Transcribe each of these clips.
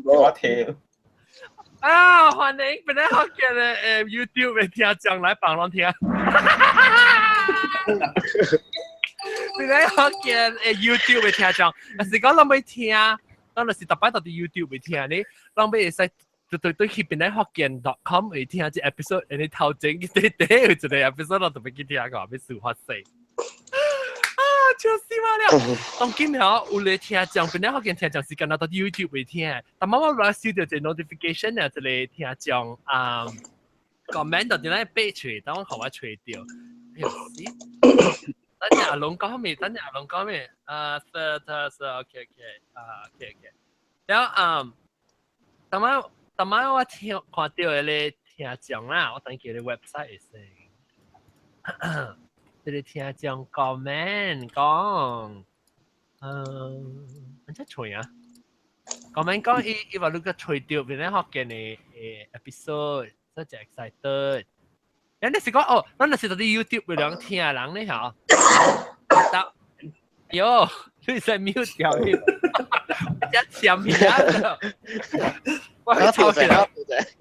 我聽。啊，歡迎本來福建的YouTube 的聽眾來幫攏聽。本來福建的 YouTube 的聽眾，若是講攏欲聽，咱就是逐擺到佇 YouTube 會聽呢，攏欲會使對對對去本來福建 .com 會聽這 episode，你頭前底底有一個 episode，我特別去聽個，欲事發生。啊，笑死我了！當今吼有咧聽眾，本來福建聽眾是敢若到 YouTube 會聽，但媽媽來收到一個 notification 啊，一個聽眾啊 comment 到佇咱 page，等我予我揣著。哎呦死！等陣阿龍講咩？等陣阿龍講咩？啊，是是是，OK OK，啊 OK OK。然後啊，當晚當晚我聽看到迄個聽眾啦，我等叫個 website 先。這個聽眾 comment 講，嗯，按怎揣啊？comment 講伊伊話你個揣著本來福建的 episode，所以真 excited。人哋是講哦，咱就是佇 YouTube 有兩聽人咧嚇。得，喲，你使 mute 掉你，一閃片啊！我會抄起來，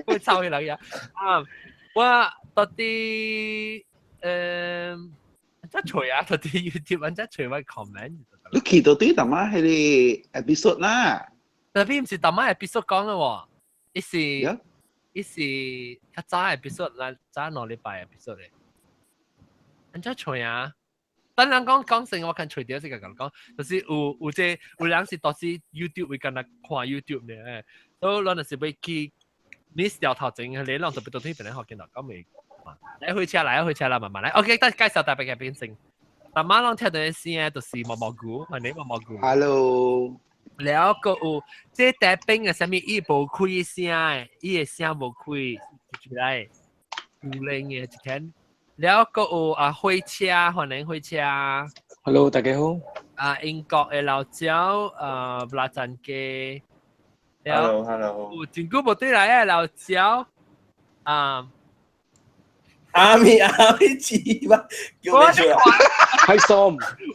我會抄起來呀。啊，我到底按怎揣啊？到底 YouTube 按怎揣我 comment？你去到底淡仔彼个 episode 啦？特別毋是淡仔 episode 講的喎，伊是伊是較早 episode 啦，早2禮拜 episode 的。按怎揣啊？等人講講成，我看揣著這個講，就是有有這有人是當時 YouTube 會敢若看 YouTube 呢，所以咱就是欲去 miss 掉頭前，你攏特別到底本來學見到講未？來回車來，回車啦，慢慢來。OK，等介紹特別嘅變成，但馬攏聽到的聲就是毛毛菇，歡迎毛毛菇。 Hello。了閣有這台冰的啥物，伊無開聲的，伊的聲無開，出來有靈的一天。了閣有啊火車，歡迎火車。 Hello，大家好。啊，英國的老椒，布拉贊雞。 Hello，Hello。有真久無對來的老椒，啊。阿咪阿咪雞巴，我佇看，開心。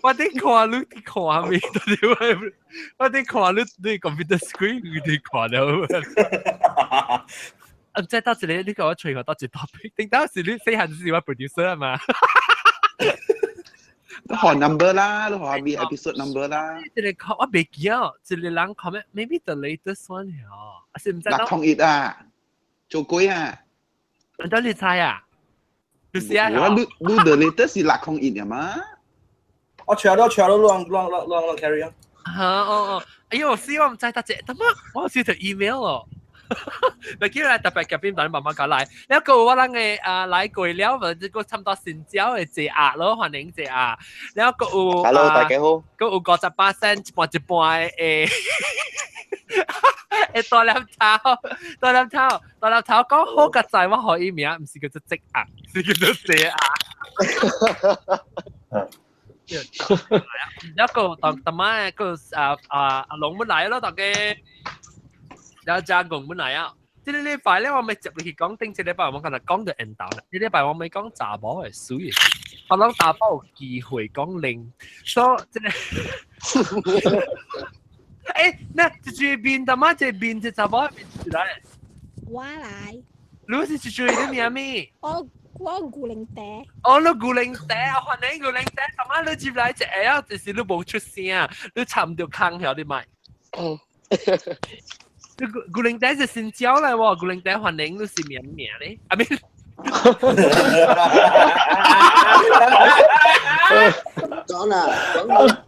我佇看你佇看咩？到底我我佇看你你 computer screen 你佇看了。啊，再到一個，你共我揣個到一個 topic，頂到是你細漢時我 producer 啊嘛。你學 number 啦，你學邊 episode number 啦。這個我袂記哦，一個人 comment，maybe the latest one 哦，啊是毋知六空一啊，做鬼啊？唔得你猜啊？就是啊。我你你 the latest 是六空一啊嘛？我全都全都亂亂亂亂亂 carry on。嚇哦哦，哎呦，死我毋知得這，得麼？我收到 email 哦。咪叫來特別嘉賓，等你慢慢講來。了個我人嘅啊來過了，咪這個差唔多新椒的謝壓咯，歡迎謝壓。了個有 Hello，大家好。閣有58仙一半一半的誒，大粒頭，大粒頭，大粒頭講好個在我予伊名，毋是叫做積壓，是叫做謝壓。了個當當晚個啊啊阿龍們來咯，大家。了加工本來啊，這個禮拜咧，我咪接落去講，頂這禮拜我今日講到緣投啦。這禮拜我咪講查某的水，我攏查某有機會講零，所以這個，欸，那這句面他媽這面這查某的面是來？我來。你是這句你名咩？我我牛奶茶。哦，你牛奶茶，歡迎牛奶茶，他媽你入來一下啊，就是你無出聲，你插毋著空曉你麥。嗯。你牛奶茶是新椒來喎，牛奶茶歡迎你是名名咧？啊咪？講啦，講啦。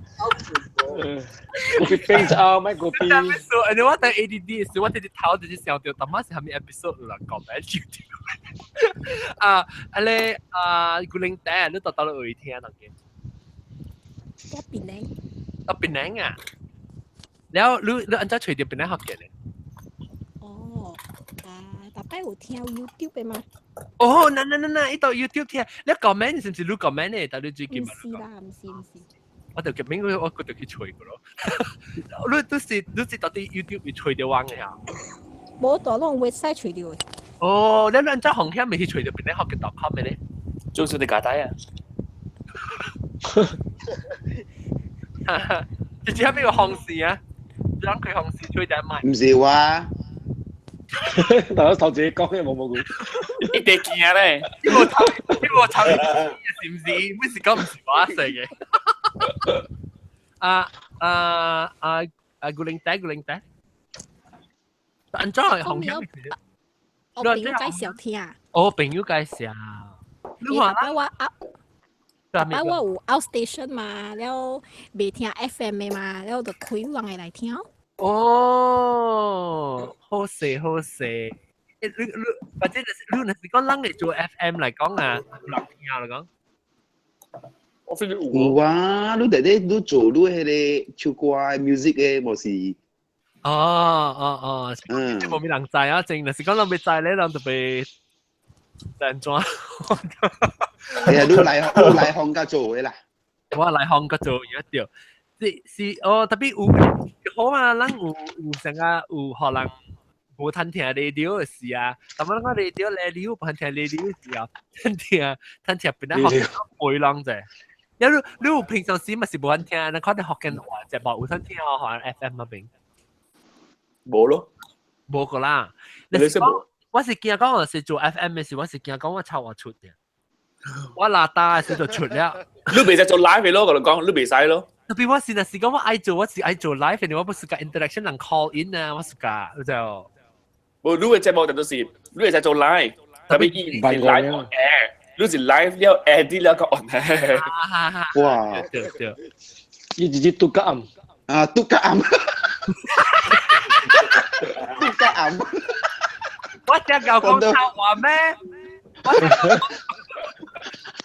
個冰就咪個冰。你我等 ADD 時，我直直頭直直想到，當晚是啥物 episode 有人講咩？啊，啊咧啊，牛奶茶你到倒落去聽當嘅？我檳城。到檳城啊？了你你按怎揣著檳城福建的？哦，啊，逐擺有聽 YouTube 的嗎？哦，那那那那，伊到 YouTube 聽，你 comment 是毋是你 comment 的？但你最近毋是啦，毋是毋是。我就入面我我就去揣過咯。你都是你是到底 YouTube 會揣著網的呀？無大攏 website 揣著的。哦，你按怎風險袂去揣著檳城福建 .com 的咧？做出你假底啊！哈哈，直接邊個方式啊？人開紅時吹點麥。唔是我，大家頭自己講嘅冇冇估。一定驚咧。呢個頭，呢個頭，是唔是？每時講唔是我食嘅。啊啊啊啊！古靈仔，古靈仔。安怎係紅香？我朋友介紹聽。哦，朋友介紹。你話我啊，擺我有 outstation 嘛，了袂聽 FM 的嘛，了就開人會來聽。哦，好勢好勢。你你或者你若是講人會做 FM 來講啊，有人聽來講。我 feel 有啊，你弟弟你做你彼个唱歌 music 的，無是？哦哦哦，嗯，這無咩人知啊，正若是講人欲知咧，人就被安怎？係啊，你來香港做的啦。我來香港做一條，是是哦，特別有好啊，咱有成個有予人無通聽 radio 的時啊，但係咱講 radio radio 無通聽 radio 的時啊，通聽通聽邊個學回人者。因為你有平常時嘛是無通聽，你看你福建話節目有通聽哦，可能 FM 那邊。無咯，無個啦。你是講，我是驚講我是做 FM 的時，我是驚講我抄話出嘅。我拿打的時就出了。你袂使做 live 咯，我就講你袂使咯。特別我是若是講我愛做，我是愛做 live，我不是個 interaction 人 call in 啊，我是個就。無，你的節目就是你會使做 live，特別伊是 live on air，你是 live 了 edit 了個 on air。哇！對對，伊直接獨家暗。啊，獨家暗。獨家暗。我只夠講臭話咩？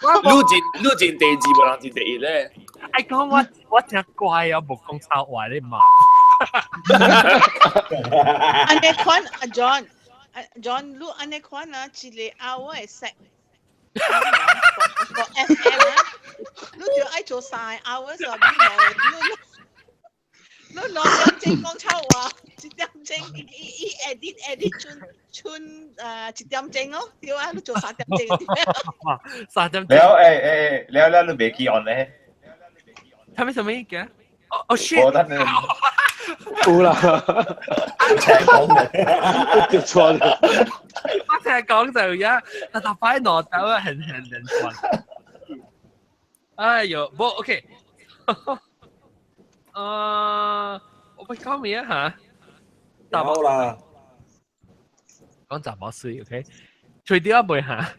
你進第二，無人進第一咧。愛講我我真乖啊，無講臭話你嘛。按呢款阿 John，阿 John，你按呢款啊，一个 hour 會使。個 FM 啊，你就愛做三個 hour 就你你你2點鐘講臭話，1點鐘伊伊 edit edit 剩剩1點鐘哦，對啊，你做3點鐘。3點鐘。了誒誒，了了你袂記按咧？他們什麼意見？哦哦 shit！我等你。有啦，聽講嘅，跌錯了。我聽講就而但就擺攞走啊，很很難算。哎呦，不 OK。我會講咩啊嚇？好啦，講雜某水 OK，除掉未嚇？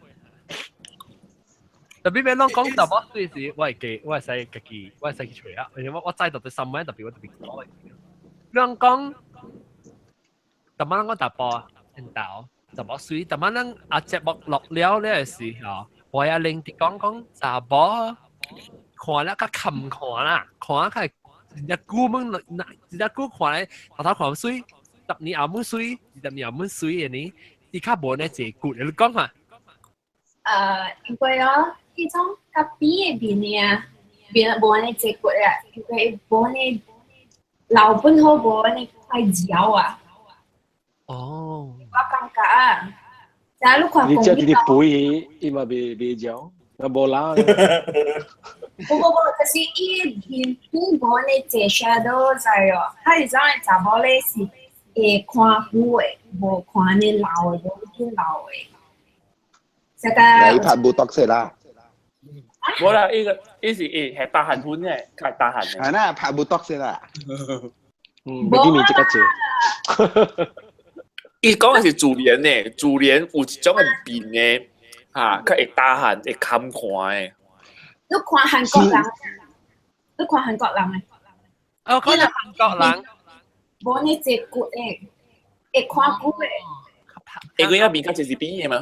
特別咩攏講雜某水時，我會記，我會使家己，我會使去揣啊。而且我我知道對新聞特別我特別講。人講，逐擺咱講查埔緣投，查某媠，逐擺咱啊節目落了咧時候，我也拎佇講講查某看了較堪看啦，看較真正久問，真正久看咧，頭頭看媠，10年後滿媠，20年後滿媠的呢，伊較無呢濟骨，你講下。因為哦，彼種較扁的面啊，面無按呢濟骨啊，因為無按呢老本好無按呢塊膠啊。哦。我感覺啊，假如看你這直直肥，伊嘛袂袂焦，啊無啦。無無無，就是伊面頂無按呢濟 shadow 在哦，他是種的查某咧是會看久的，無看按呢老的，無緊老的。這個。你拍無毒色啦。無啦，伊個伊是伊係大韓粉嘅，較大韓嘅。係啦，拍無毒色啦。嗯，袂記面這較濟。伊講的是自然的，自然有一種的面的，哈，較會打汗，會堪看的。你看韓國人，你看韓國人的。哦，看韓國人。無呢濟骨的，會看久的。會個面較濟是扁的嗎？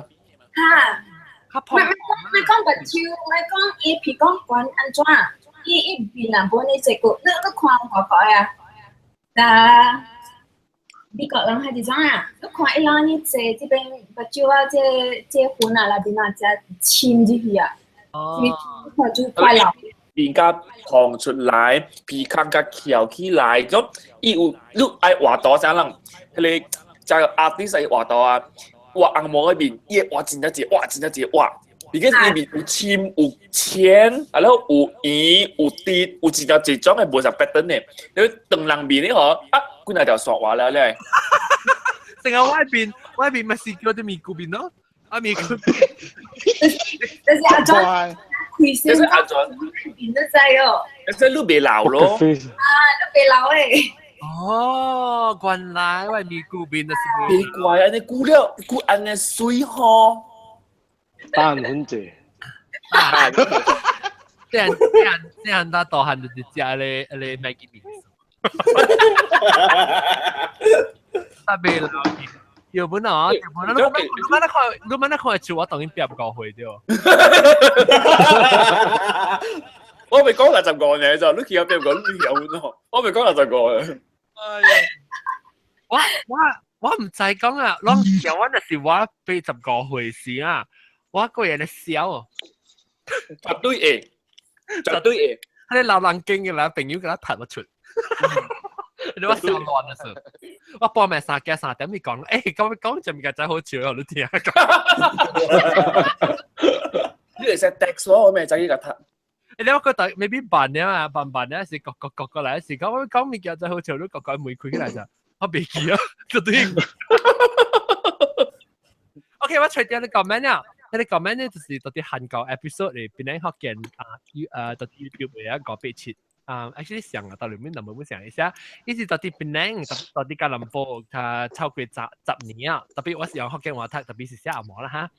哈。莫莫講莫講目睭，莫講伊鼻講懸按怎，伊伊面啊無呢濟骨，你你看外國的啊，但美國人還是怎啊？你看伊人按呢坐這邊目睭啊，這這痕啊內面啊，誠深入去啊，你看就快老。面較紅出來，鼻孔較翹起來，咁伊有你愛畫圖啥人？彼個這個 artist 愛畫圖啊，畫紅毛的面，伊會畫真正濟，畫真正濟，畫，because 伊面有深有淺，啊了有圓有直，有一條一種的無啥 pattern 的，你當人面咧嗬，啊，幾若條線話了咧。成個外邊外邊咪是叫啲咪古邊咯，啊咪古。就是阿莊開就是阿莊邊都知哦。即係你袂老咯。啊，你袂老誒。哦，原來我咪古邊就是。別怪按呢久了，久按呢水吼。單很濟。這樣這樣這樣，他大漢就是食咧咧麥記麵。特別老有本啊，有本啊！你你看，你慢看看，我當然變唔過去對。我未講65年就，你去變過，你有咯。我未講65年。哎呀，我唔知講啊，攏台灣就是我85歲時啊，我個人咧笑。絕對會，絕對會。佢哋老人經嘅啦，朋友給他睇不出。你話笑亂啊！是，我報名三更三點咪講，欸，講講就物件真好笑，我都聽。你會使 text 我，我咪知去共讀。你我覺得 maybe 扮了啊，扮扮了是各各各過來，是講我講物件真好笑，你各各梅開起來就，我袂記啊，就對。OK，我隨掉你講咩啊？你講咩呢？就是到底韓國 episode 裏邊福建啊，到底 YouTube 嘅一個八七。啊，actually 想啊，到裏面能不能想一下，伊是到底檳城，到底吉隆坡，他超過10年啊，特別我是用福建話讀，特別是寫阿毛啦哈。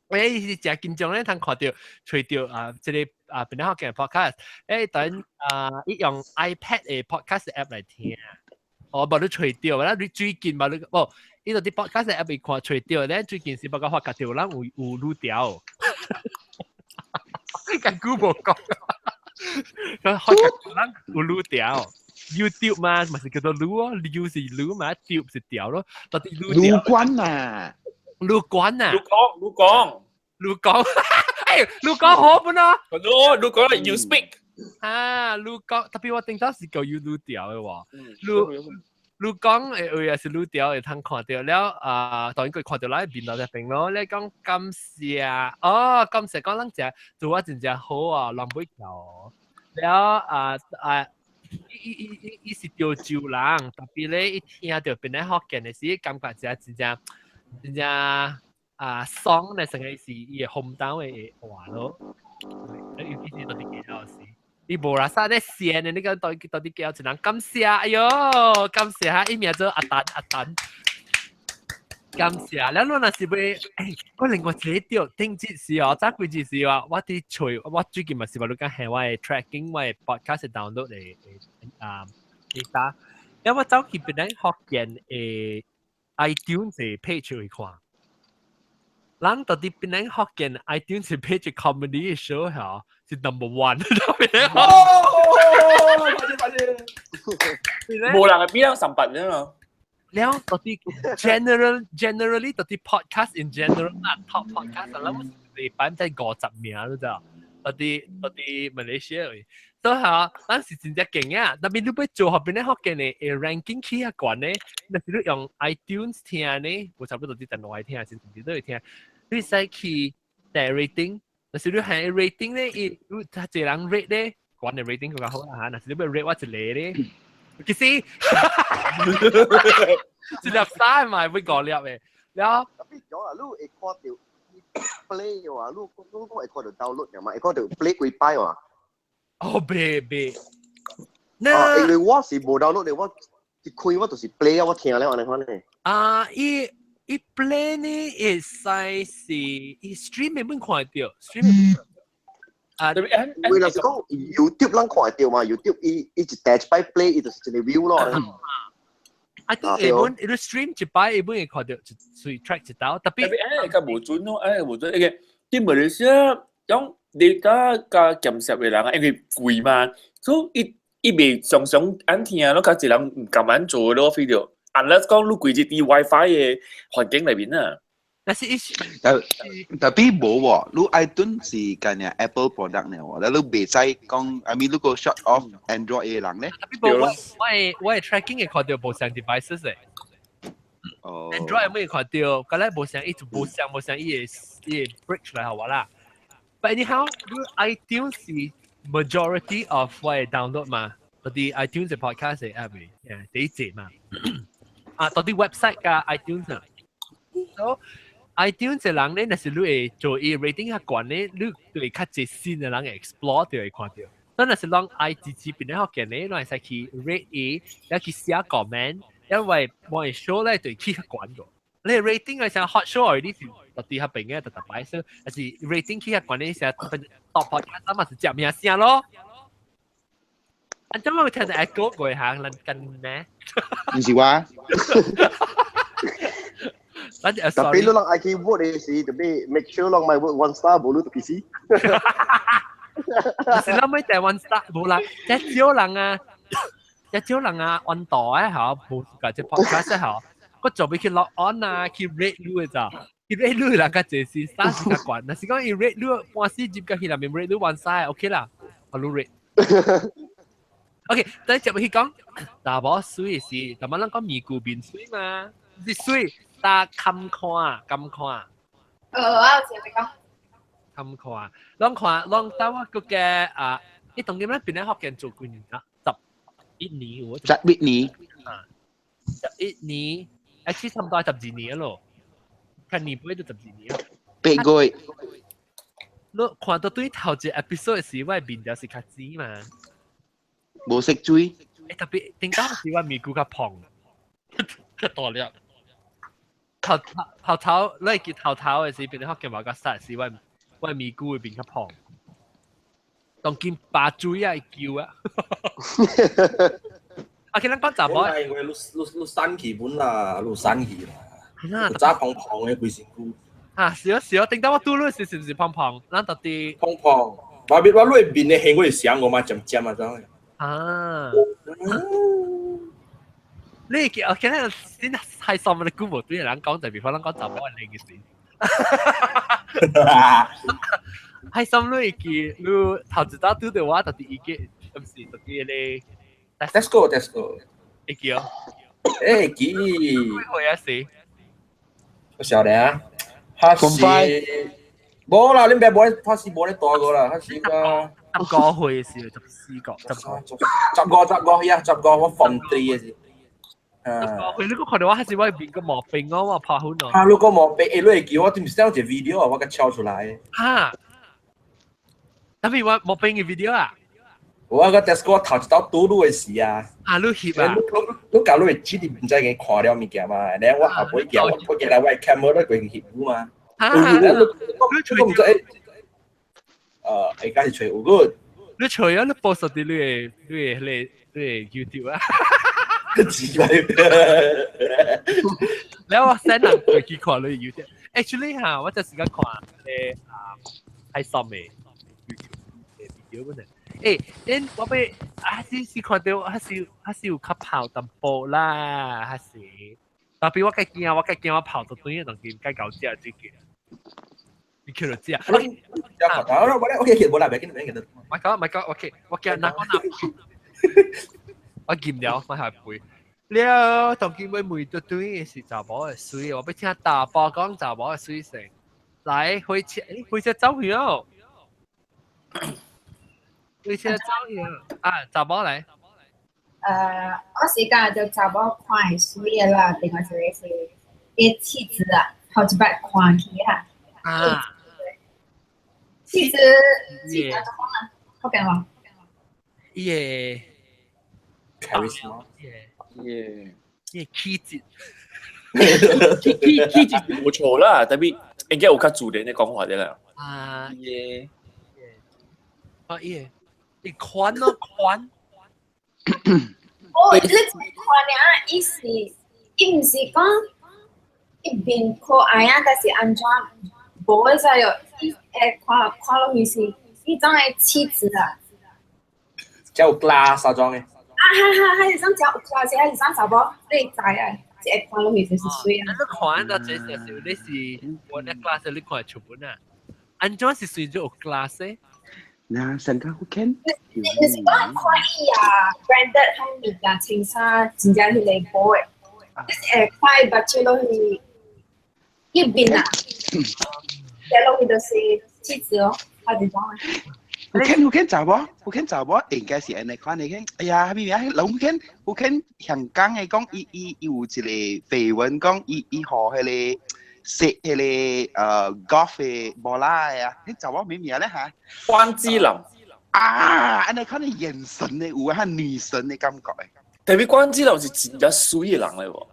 誒，伊是誠緊張咧，通看著揣著啊，這個啊檳城福建 podcast，誒等啊，伊用 iPad 的 podcast app 來聽，哦，無你揣著，啦你最近無你，無，伊到底 podcast app 伊看揣著，咧最近是無甲發覺著，咱有有愈調，甲久無講。佢開個咱有愈調，YouTube 嘛，咪是叫做愈哦，愈是愈嘛，tube 是調咯，到底愈愈關啊，愈關啊，愈講愈講愈講，哎，愈講好本啊，咯，愈講 you speak 啊，愈講，特別我頂當是叫愈愈調的喎，愈愈講的話也是愈調會通看著了啊，當然佢看著咱面頭隻邊咯，你講感謝，哦，感謝講咱食做我真正好啊，人不橋。了啊啊！伊伊伊伊是潮州人，特別咧伊聽著檳城福建的時，感覺真真正真正啊爽咧，成個是伊的 hometown 的話咯。尤其是到佇 KL 時，伊無啦啥咧線的，你講到到佇 KL 一人感謝，哎喲，感謝哈，伊名做阿丹阿丹。感謝，了你若是欲，欸，我另外一個著頂節時哦，早幾節時啊，我佇揣，我最近嘛是話你講係我的 tracking 我的 podcast download 的啊 data，了我走去檳城福建的 iTunes 的 page 去看，人到底檳城福建 iTunes 的 page comedy 的 show 吼是 number one。哦，快啲快啲！無人會比咱上班了。了到底 generally 到底 podcast in general 啦，top podcast 啦，我是擺在50名你知道？到底到底馬來西亞位，所以嚇，咱是真正勁啊！特別你欲做後邊咧福建的 ranking 起較懸咧，若是你用 iTunes 聽呢，無差不多佇電腦聽，是佇倒聽，你使去訂 rating，若是你係 rating 咧，伊你較濟人 rate 咧，懸的 rating 更較好啦嚇，若是你欲 rate 我一個咧。其實一粒三嘛會五粒的，了。特別講啊，你會看著 play 嘅話，你你講會看著 download 嘅嘛，會看著 play 幾擺嘛。哦，袂袂。啊，因為我是無 download 的，我一開我就是 play 啊，我聽了按呢款的。啊，伊伊 play 呢會使是伊 stream 的本看著，stream 的。啊，因為若是講 YouTube 咱看會著嘛，YouTube 伊伊一第一擺 play 伊就是一個 view 咯。啊，對，會本伊 stream 一擺，伊本會看著隨 track 一道，特別。特別較無準咯，無準，因為佇馬來西亞講 data 較鹹濕的人啊，因為貴嘛，所以伊伊袂常常按聽咯，較濟人毋甘按做咯，feel 著。unless 講你規日佇 WiFi 的環境內面啊。但是伊但特別無喎，你 iTunes 是干呢 Apple product 呢喎，你袂使講，I mean 如果 short of Android 的人咧，特別無我我的我的 tracking 會看著無相 devices 的。哦。 Android 會看著，個咧無像伊就無像無像伊個伊個 break 出來好話啦。But anyhow，你 iTunes 是 majority of 我會 download 嘛，嗰啲 iTunes 嘅 podcast 嘅 app 嘅，第一隻嘛。啊，到啲 website 加 iTunes 啊。So iTunes 嘅人咧，若是你會做伊 rating 較懸咧，你對較濟新嘅人會 explore 就會看著。但若是攏愛自己邊咧學見咧，攏會使去 rate 伊，抑去寫 comment，因為我嘅 show 咧對起較懸個。你 rating 係像 hot show 你是特啲較平嘅，特特擺所，但是 rating 起較懸咧，成 top podcast 嘛是食名聲咯。啊，怎麼會聽到 echo 過行人跟咩？唔是我。 Tapi 你人愛去 vote 的時，特別 make sure 人咪 vote one star，無你就去死。是咱咪台灣 star 無啦，這少人啊，這少人啊，按台嚇，無個這 podcast 嚇，我做欲去 log on 啊，去 rate 你的咋？去 rate 你人較濟是 star 是較懸，若是講伊 rate 你半死入到去內面 rate 你 one star，OK 啦，我你 rate。OK，等接去講，查某媠是，逐擺咱講咪咕面媠嘛，是媠，但堪看，堪看。我有聽你講。堪看，攏看，攏等我個嘅啊，你當今咱邊咧福建做幾年啊？11年有。11年。啊，11年，啊，其實差唔多12年咯，看年尾就十二年。8個月。你看到對頭一 episode 時，我面就是較紫嘛。無識水。欸，特別頂當時我面骨較胖，較大粒。頭頭頭，你會記頭頭的時，變福建話較細時，我面骨會變較胖。當今拔水啊，會叫啊。啊，其實講查某，因為你你你散去本啦，你散去啦，早胖胖的規身軀。啊，是啊是啊，頂當我拄你時是毋是胖胖？咱到底胖胖，我面我你面的形我會想我嘛，尖尖啊，真。啊！你記我記得先係上面的古無對人講，就比方咱講查某靚嘅事。係心你記，你頭一早拄著我，就是伊記，毋是就是咧。 Let's go, let's go。會記哦。欸，記。幾歲啊？是？我曉得啊。他是。無啦，你別無，他是無咧大個啦，他是個。 10個歲時，14個，十個，十個十個，呀，十個，我 form three 的時。 10個歲，你閣看著我還是我面個毛病哦，我拍粉哦。啊，你個毛病，欸，你會記我頂是有一個 video 啊，我共抄出來。哈？特別我毛病嘅 video 啊？我個 Tesco 頭一道拄你的時啊。啊，你翕啊？你你你教你的指你毋知影看了物件嘛？然後我後尾寄我我寄來我的 camera 過去翕你嘛。啊！你你毋知？會該是揣有個。你揣啊！你 post 佇你的你的你的你的 YouTube 啊？自來。然後我 send 人過去看你 YouTube。Actually 哈，我這時間看誒啊，係什麼 YouTube 的 video 本來。欸，恁我欲還是是看著還是還是有較泡淡薄啦，還是。特別我較驚，我較驚我泡到轉當今該搞食這個。你叫做食。 OK，OK，無啦，別緊，別緊。莫講，莫講，OK，我驚哪講哪。我禁了，我下背。了，當今欲問到對是查某的媠，我欲聽大波講查某的媠先。來，火車，欸，火車走去哦。火車走去啊！查某來。我是感覺查某看會媠的啦，另外一個是伊氣質啊，頭一擺看起啊。啊。氣質，氣質怎講啊？福建話。伊的 charisma。耶。伊的氣質。氣氣質無錯啦，特別應該有較自然的講話的啦。啊。耶。啊伊的，伊寬咯寬。哦，你這看爾，伊是，伊毋是講，伊面可愛啊，但是按怎無會使哦，伊會看看落去是，伊種的氣質啊。真有 class 啥種的。啊哈哈，還是種真有 class，還是種查某，你會知啊，一會看落去就是媠啊。你看到這時你是我那 class 你看出本啊？按怎是算做有 class 的？那上個好看。你就是講看伊啊，branded 彼物件穿衫，真正彼個無的。會快目睭落去一邊啊，跌落去就是氣質哦，還是怎啊？有見查某，有見查某應該是按呢款的，哎呀，啥物名？人有見有見香港的講，伊伊伊有一個緋聞講，伊伊予彼個射彼個golf 的波拉的啊，彼查某咩名咧嚇？關之琳。啊，按呢款的眼神的有啊，女神的感覺的。特別關之琳是真正媠的人來喎。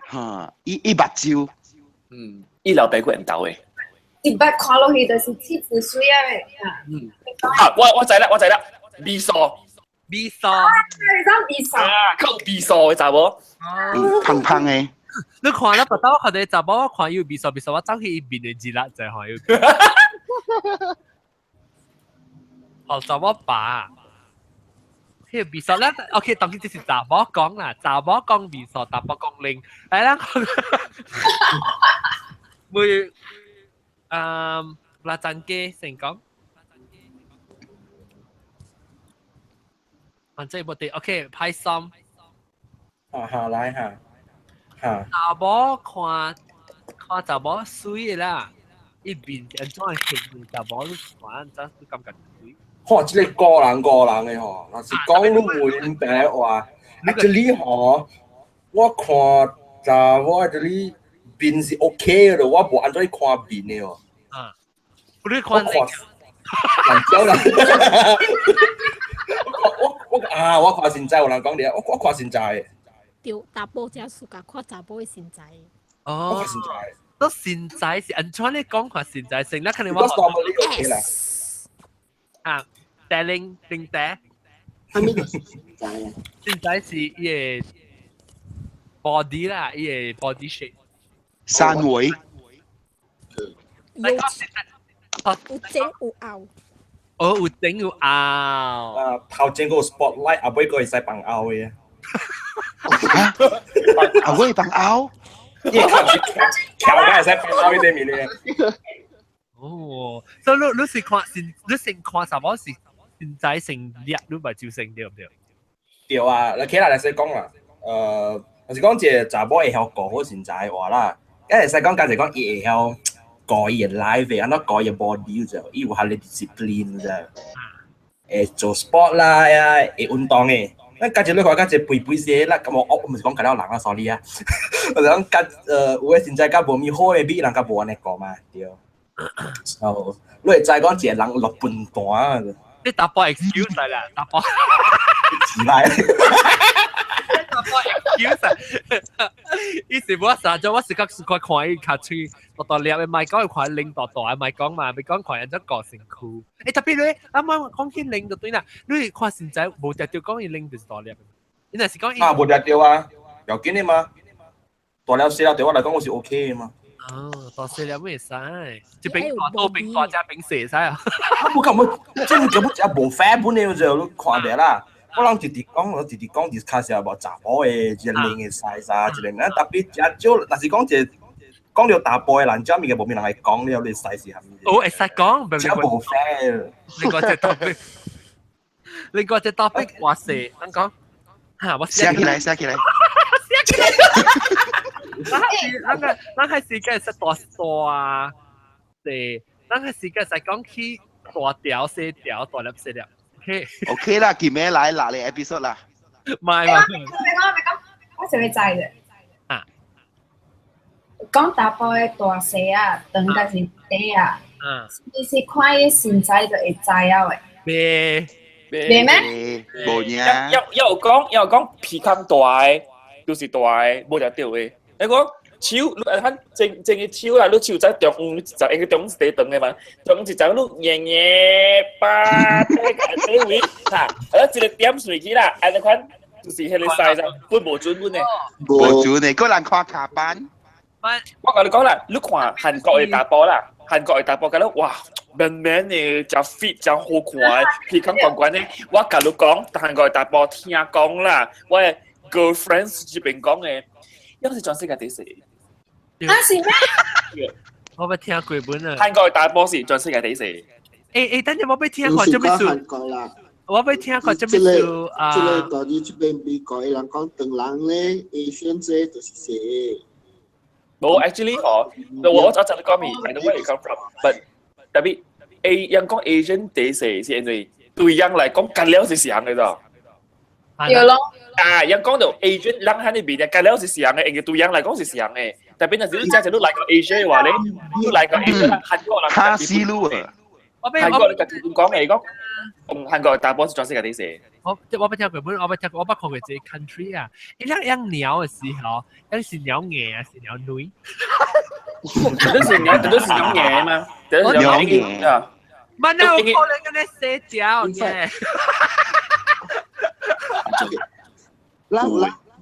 哈，伊伊目睭，嗯，伊老爸個緣投的。一捌看落去就是氣質媠啊！嗯。啊，我知啦，我知啦，美素，美素，啊，你講美素，啊，較有美素的查某，胖胖的。你看啦，不到我看到查某，我看伊有美素美素，我走去伊面的字啦，就看伊。哦，查某爸，彼個美素咧，OK，當然這是查某講啦，查某講美素，查某講靚，來啦，每拉贊機成功。反正無得，OK，派心。啊哈，來哈，哈。查某看看查某媠的啦，伊面按怎形查某你看按怎你感覺媠？吼，這個個人個人的吼，若是講你明白話，actually 吼，我看查某 actually 面是 OK 的，我無按怎去看面的哦。啊，你看我看，人招啦。我啊，我看身材有人講咧，我看身材的。對，查甫才暑假看查甫的身材。哦，我看身材。都身材是按怎你講看身材先，那肯定我。我 normally OK 啦。啊，帶領領帶。啥物身材啊？身材是伊個 body 啦，伊個 body shape。三圍。有有前有後。哦，有前有後。啊，頭前個 spotlight，後尾個會使放後的。後尾放後。伊靠是翹個會使放後對面的。哦，所以你你是看是，你先看啥物是身材先叻，你咪就先對唔對？對啊，你起來來使講啦，就是講一個查某會曉顧好身材話啦，一會使講，敢是講伊會曉顧伊的 life，按怎顧伊的 body 就，伊有遐個 discipline 就，會做 sport 啦，呀，會運動的。咱家己你看，較一肥肥些，咱咁我我毋是講較了人啊，sorry 啊，我是講較有的身材較無咪好的，比人較無按呢顧嘛，對。哦，你會知講一個人落笨蛋啊！你打波 excuse 嚟啦，打波。自來。打波 excuse 啊！伊是我啥咗，我是較看看伊較喙大大粒的，莫講伊看拎大大的，莫講嘛，莫講看按怎顧身軀。欸，特別你啱啱講起拎就對啦，你看身材無定著講伊拎就是大粒，你若是講伊啊，無定著啊，要緊的嘛，大粒細粒對我來講我是 OK 的嘛。哦，大細粒會使，一邊大多邊大，只邊細使啊。啊，無咁無，這根本就無 fair 本的就你看著啦。我人直直講，我直直講，就是較是無查某的一個靚的 size 啊，一個咱特別誠少，若是講一個講著大埔的人，這物件無咩人會講了，你 size 是啥物？哦，會使講，誠無 fair。另外一個 topic，另外一個 topic 話細，咱講，嚇我寫起來，寫起來。寫起來。咱個咱個時間是大大細，咱個時間是講起大條細條大粒細粒。OK。 OK 啦，今暝來嗱你 episode 啦。唔係唔係。別講別講，我是會知的。啊。講查埔的大細啊，長甲是短啊。嗯。你是看伊身材就會知影的。袂。袂咩？無影。要講皮較大的，就是大的，無就對的。你講手，你看正正個手啦，你手在中央，就應該中央是第長的嘛，中央一層你硬硬把底位，哈，啊一個點水去啦，按呢款就是彼個 size，本無準本的。無準的，個人看卡板。我共你講啦，你看韓國的查埔啦，韓國的查埔，感覺哇，慢慢的，誠 fit，誠好看的，皮孔懸懸的。我共你講，韓國的查埔聽講啦，我的 girlfriend 這邊講的，抑是全世界第四。啊是咩？我欲聽過本啊。韓國的查埔是全世界第四。欸欸，等陣我欲聽看做咩事？韓國啦。我欲聽過這邊數啊。這個到底這邊美國的人講，唐人咧，Asian 這就是細。冇，actually 嗬，我就你講咪，I know where you come from，but 特別 A 人講 Asian 第四是因為對人來講，隔了是上嘅咋。對咯。啊，人講到 Asian 人喺呢邊嘅，隔了是上嘅，因為對人來講是上嘅。特別若是你真係你來個 Asia 嘅話咧，你來個 Asia 韓國人卡西路啊。韓國你就講嘅講，韓國大波是裝飾嘅啲事。我不聽過本，我不聽過，我不看過這個 country 啊。伊兩養鳥的時候，那是鳥眼啊，是鳥女。都是鳥，都是鳥眼嘛，都是鳥眼啊。乜那有可能跟你社交嘅？咱咱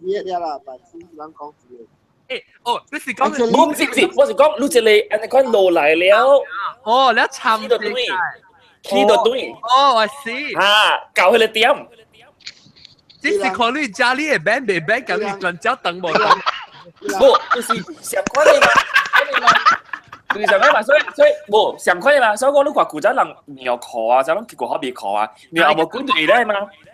別了啦，但是咱講這個。欸，哦，你是講？唔是唔是，我是講你這個按呢款落來了。哦，你參到對，去到對。哦，我知。啊，搞彼個點。這是看你家裡的 band 未 band，甲你轉腳等無？無，就是上款的嘛，就是上款嘛，所以無上款的嘛，所以講你看古早人尿褲啊，就攏結果好袂褲啊，尿紅毛管就會來嘛，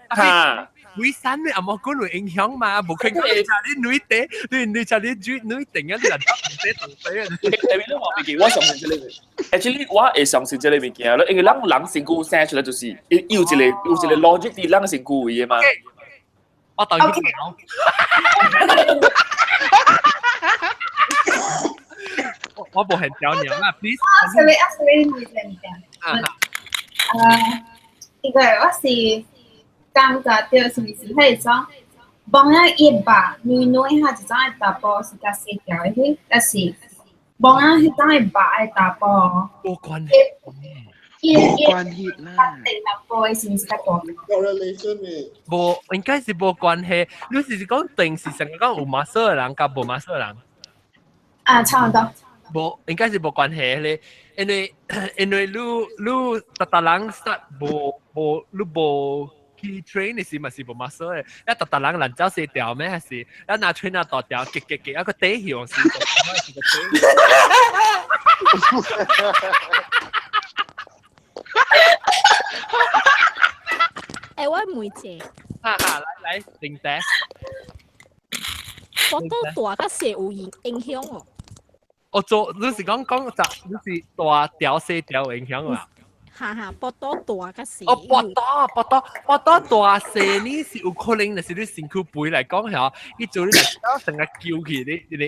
哈。為啥你紅毛管會影響嘛？無可能你食你女底，你食你煮女定啊，你人唔使同底啊。特別你話袂記，我相信這個。Actually，我會相信這個物件咯，因為咱人身軀生出來就是有一個 logic 佇咱身軀位的嘛。我當然講。我無很屌你啦，please。啊，所以啊，所以你知唔知啊？啊，因為我是感覺到是毋是彼種，望啊伊肉軟軟哈，一種的查埔是較細條的彼，但是望啊彼種的肉的查埔，無關係，伊無關係啦。定淡薄的是毋是較大？ correlation 的。無，應該是無關係。你是講定是成個講有 muscle 的人佮無 muscle 的人？啊，差毋多。無，應該是無關係咧，因為你逐逐人 start 無無你無去 train 的時嘛是無 muscle 的，一逐逐人難走細條咩還是一拿 train 啊大條，結結結一個底向是個底。欸，我問一下。哈哈，來來，停低。腹肚大佮細有影響哦。我做，你是講講就你是大條細條有影響啦。哈哈，腹肚大佮細。哦，腹肚大細呢是有可能，就是你身軀肥來講嚇，伊做你來成個揪起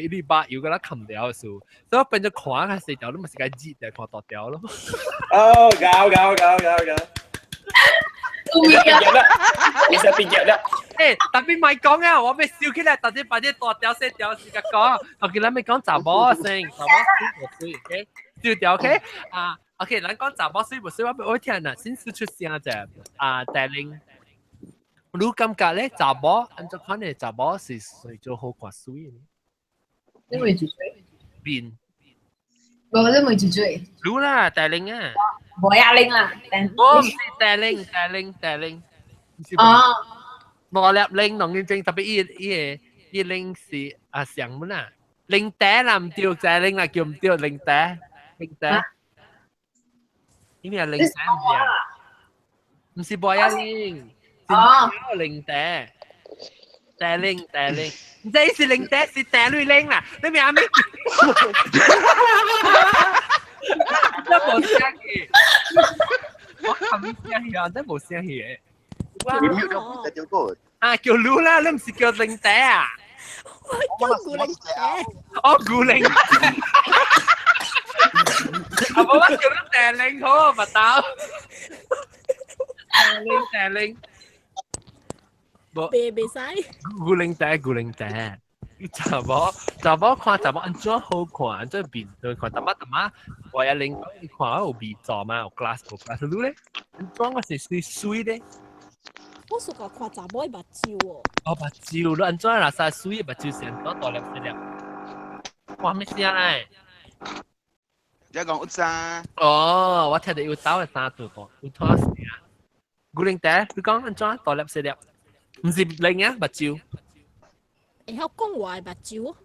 你把油佮它冚掉的時候，所以變做看較細條，你嘛是該熱來看大條咯。哦，搞搞搞搞搞。變夾啦，其實變夾啦。欸，特別咪講啊，我欲笑起來，特別把啲大條細條是甲講，我叫咱欲講查某先，查某水無水，OK？笑掉 OK？啊，OK，咱講查某水無水，我聽啦，先試出聲者啊，帶領。你感覺咧，查某按怎款的查某是誰做好看水的？你問住水？面。無，你問住水？你啦，帶領啊。無壓力啦。我唔是帶領，帶領，帶領。哦。無粒拎農認真，特別伊個伊拎是啊上本啊，拎袋啦毋對，再拎啦叫毋對，拎袋，拎袋，伊咩拎袋毋對，毋是無一拎，是拎袋，袋拎袋拎，唔知是拎袋是袋類拎啦，你明咩？真無聲氣，我冚聲氣啊，真無聲氣嘅。你 mute 咗唔得啊，叫嚕啦，你唔是叫玲仔啊？我叫古靈仔。哦，古靈。啊，我叫你鄭玲好，唔到。鄭玲，鄭玲。袂袂使。古靈仔，古靈仔。查某看查某按怎好看，按怎面對看，淡仔淡仔，我一玲講伊看有味道嘛，有 glass 無 glass，你咧？按怎我是水水咧？我屬個看查某的目睭哦。哦，目睭，你按怎若使水的目睭先多大粒細粒？哇，咩聲咧？你講有啥？哦，我聽到有走的三度個，有拖聲。古靈仔，你講按怎大粒細粒？毋是靈啊，目睭。會曉講話的目睭。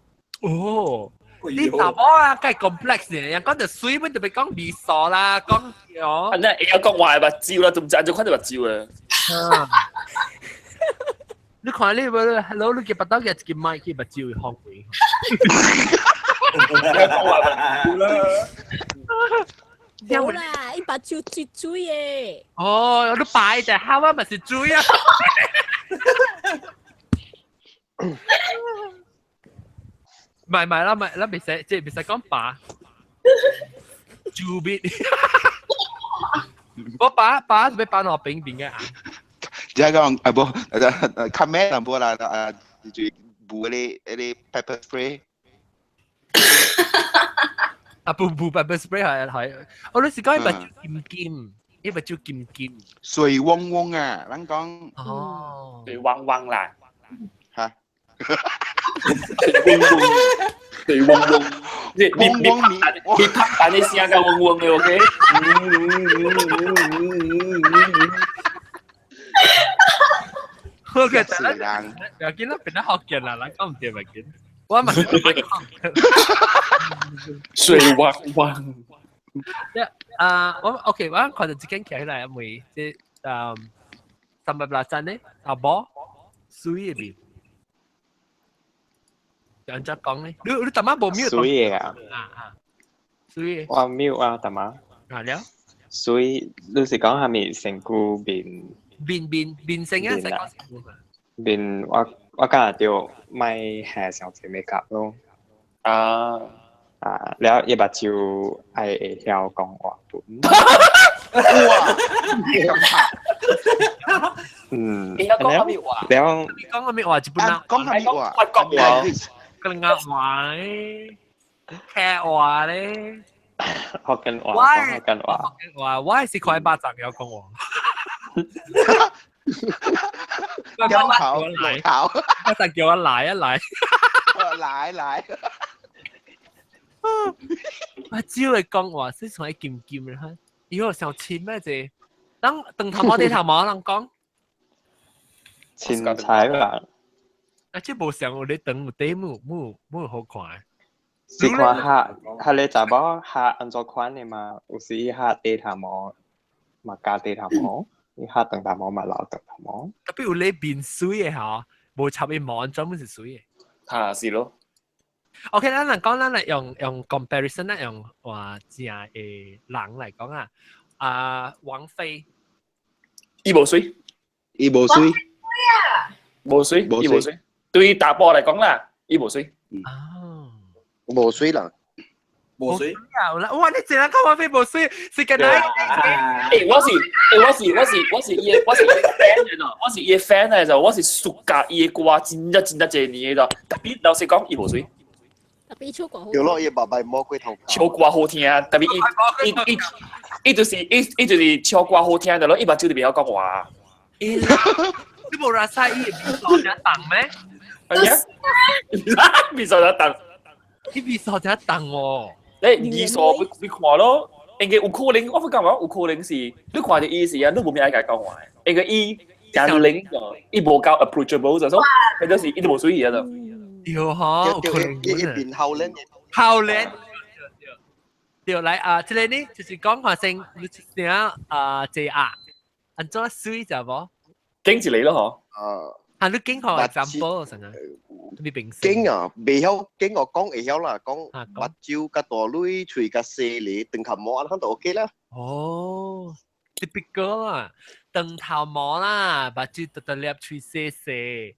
哦，你查某啊，梗係 complex 呢，人講就水，本就別講味素啦，講哦。啊，那會曉講話的目睭啦，都毋知按怎看著目睭啊。你看你無，hello，你嘅巴肚嘅一個麥去目睭會放開。冇啦，伊目睭水水的。哦，你擺就好啊，咪是水啊。唔係唔係啦，唔係啦，未使即係未使講把。豬鼻。我把把是要把我邊邊嘅啊。即係講啊，無，較咩淡薄啦，啊，就補嗰啲 pepper spray。啊，不不 pepper spray 係係，我嗰時講伊目睭金金，伊目睭金金。水汪汪啊，咱講。哦。水汪汪啦。嚇。水汪汪，水汪汪，你你你拍你拍蛋你聲夠嗡嗡嘅，OK？好嘅，得啦，又見啦，變得學見啦，咱講唔掂咪見。我問水汪汪。一啊，我 OK，我看到一間起來，因為這三百八盞咧，阿波水嘅面。按怎講咧？你你大媽無 mute？水嘅啊！啊啊，水嘅。我 mute 啊，大媽。啊了。水，你是講係咪身軀面？面面面性啊，成個面我我今日就莫下上濟 make up 咯。啊啊，了伊目睭愛會曉講話本。哇！嗯。應該講啥物話？了。你講啥物話？日本人講啥物話？法國話。更加話咧，客話咧，福建話，福建話，福建話，我係是看巴掌有講話。有頭來，頭，巴掌叫我來一來，來來。我只會講話，是從金金嘅哈，以後想親咩啫？等等頭毛啲頭毛人講，凊彩啦。啊！這無像我咧等有底冇冇冇好看。是看下下你查某下按怎款的嘛？有時伊下短頭毛，嘛加短頭毛；伊下長頭毛嘛留長頭毛。特別有咧面水的吼，無插伊毛，專門是水的。嚇是咯。 OK，咱人講，咱來用用 comparison，咱用話正的人來講啊。啊，王菲。伊無水。伊無水。無水，伊無水。對大波嚟講啦，伊無水。哦，無水啦，無水啊！哇，你一人講王菲無水，是干哪？欸，我是，欸，我是，我是，我是伊，我是伊 fan 嚟咯，我是伊 fan 嚟就，我是暑假伊歌真正真正濟年嘅特別老實講，伊無水。特別唱歌好。對咯，伊爸爸魔鬼頭。唱歌好聽，特別伊伊伊伊就是伊伊就是唱歌好聽的咯，伊目睭就袂曉講話。你無拉塞伊味素正重咩？係啊，味素正重，伊味素正重哦。你味素你看咯，應該有可能，我感覺有可能是你看著伊時啊，你無咩愛共伊講話，應該伊誠靈個，伊無夠 approachable 就說，佢就是伊都無水意啊就。對吼，有可能。伊變後臉。後臉。對來啊，這個呢就是講話先，你聽啊，這啊，按怎水就無？經一個咯，嗬。啊。啊，你經學 example 成啊？你平時。經啊，未曉經我講會曉啦，講目睭較大蕊，喙較細膩，長頭毛按樣就 OK 啦。哦，typical 啦，長頭毛啦，目睭大大粒，喙細細。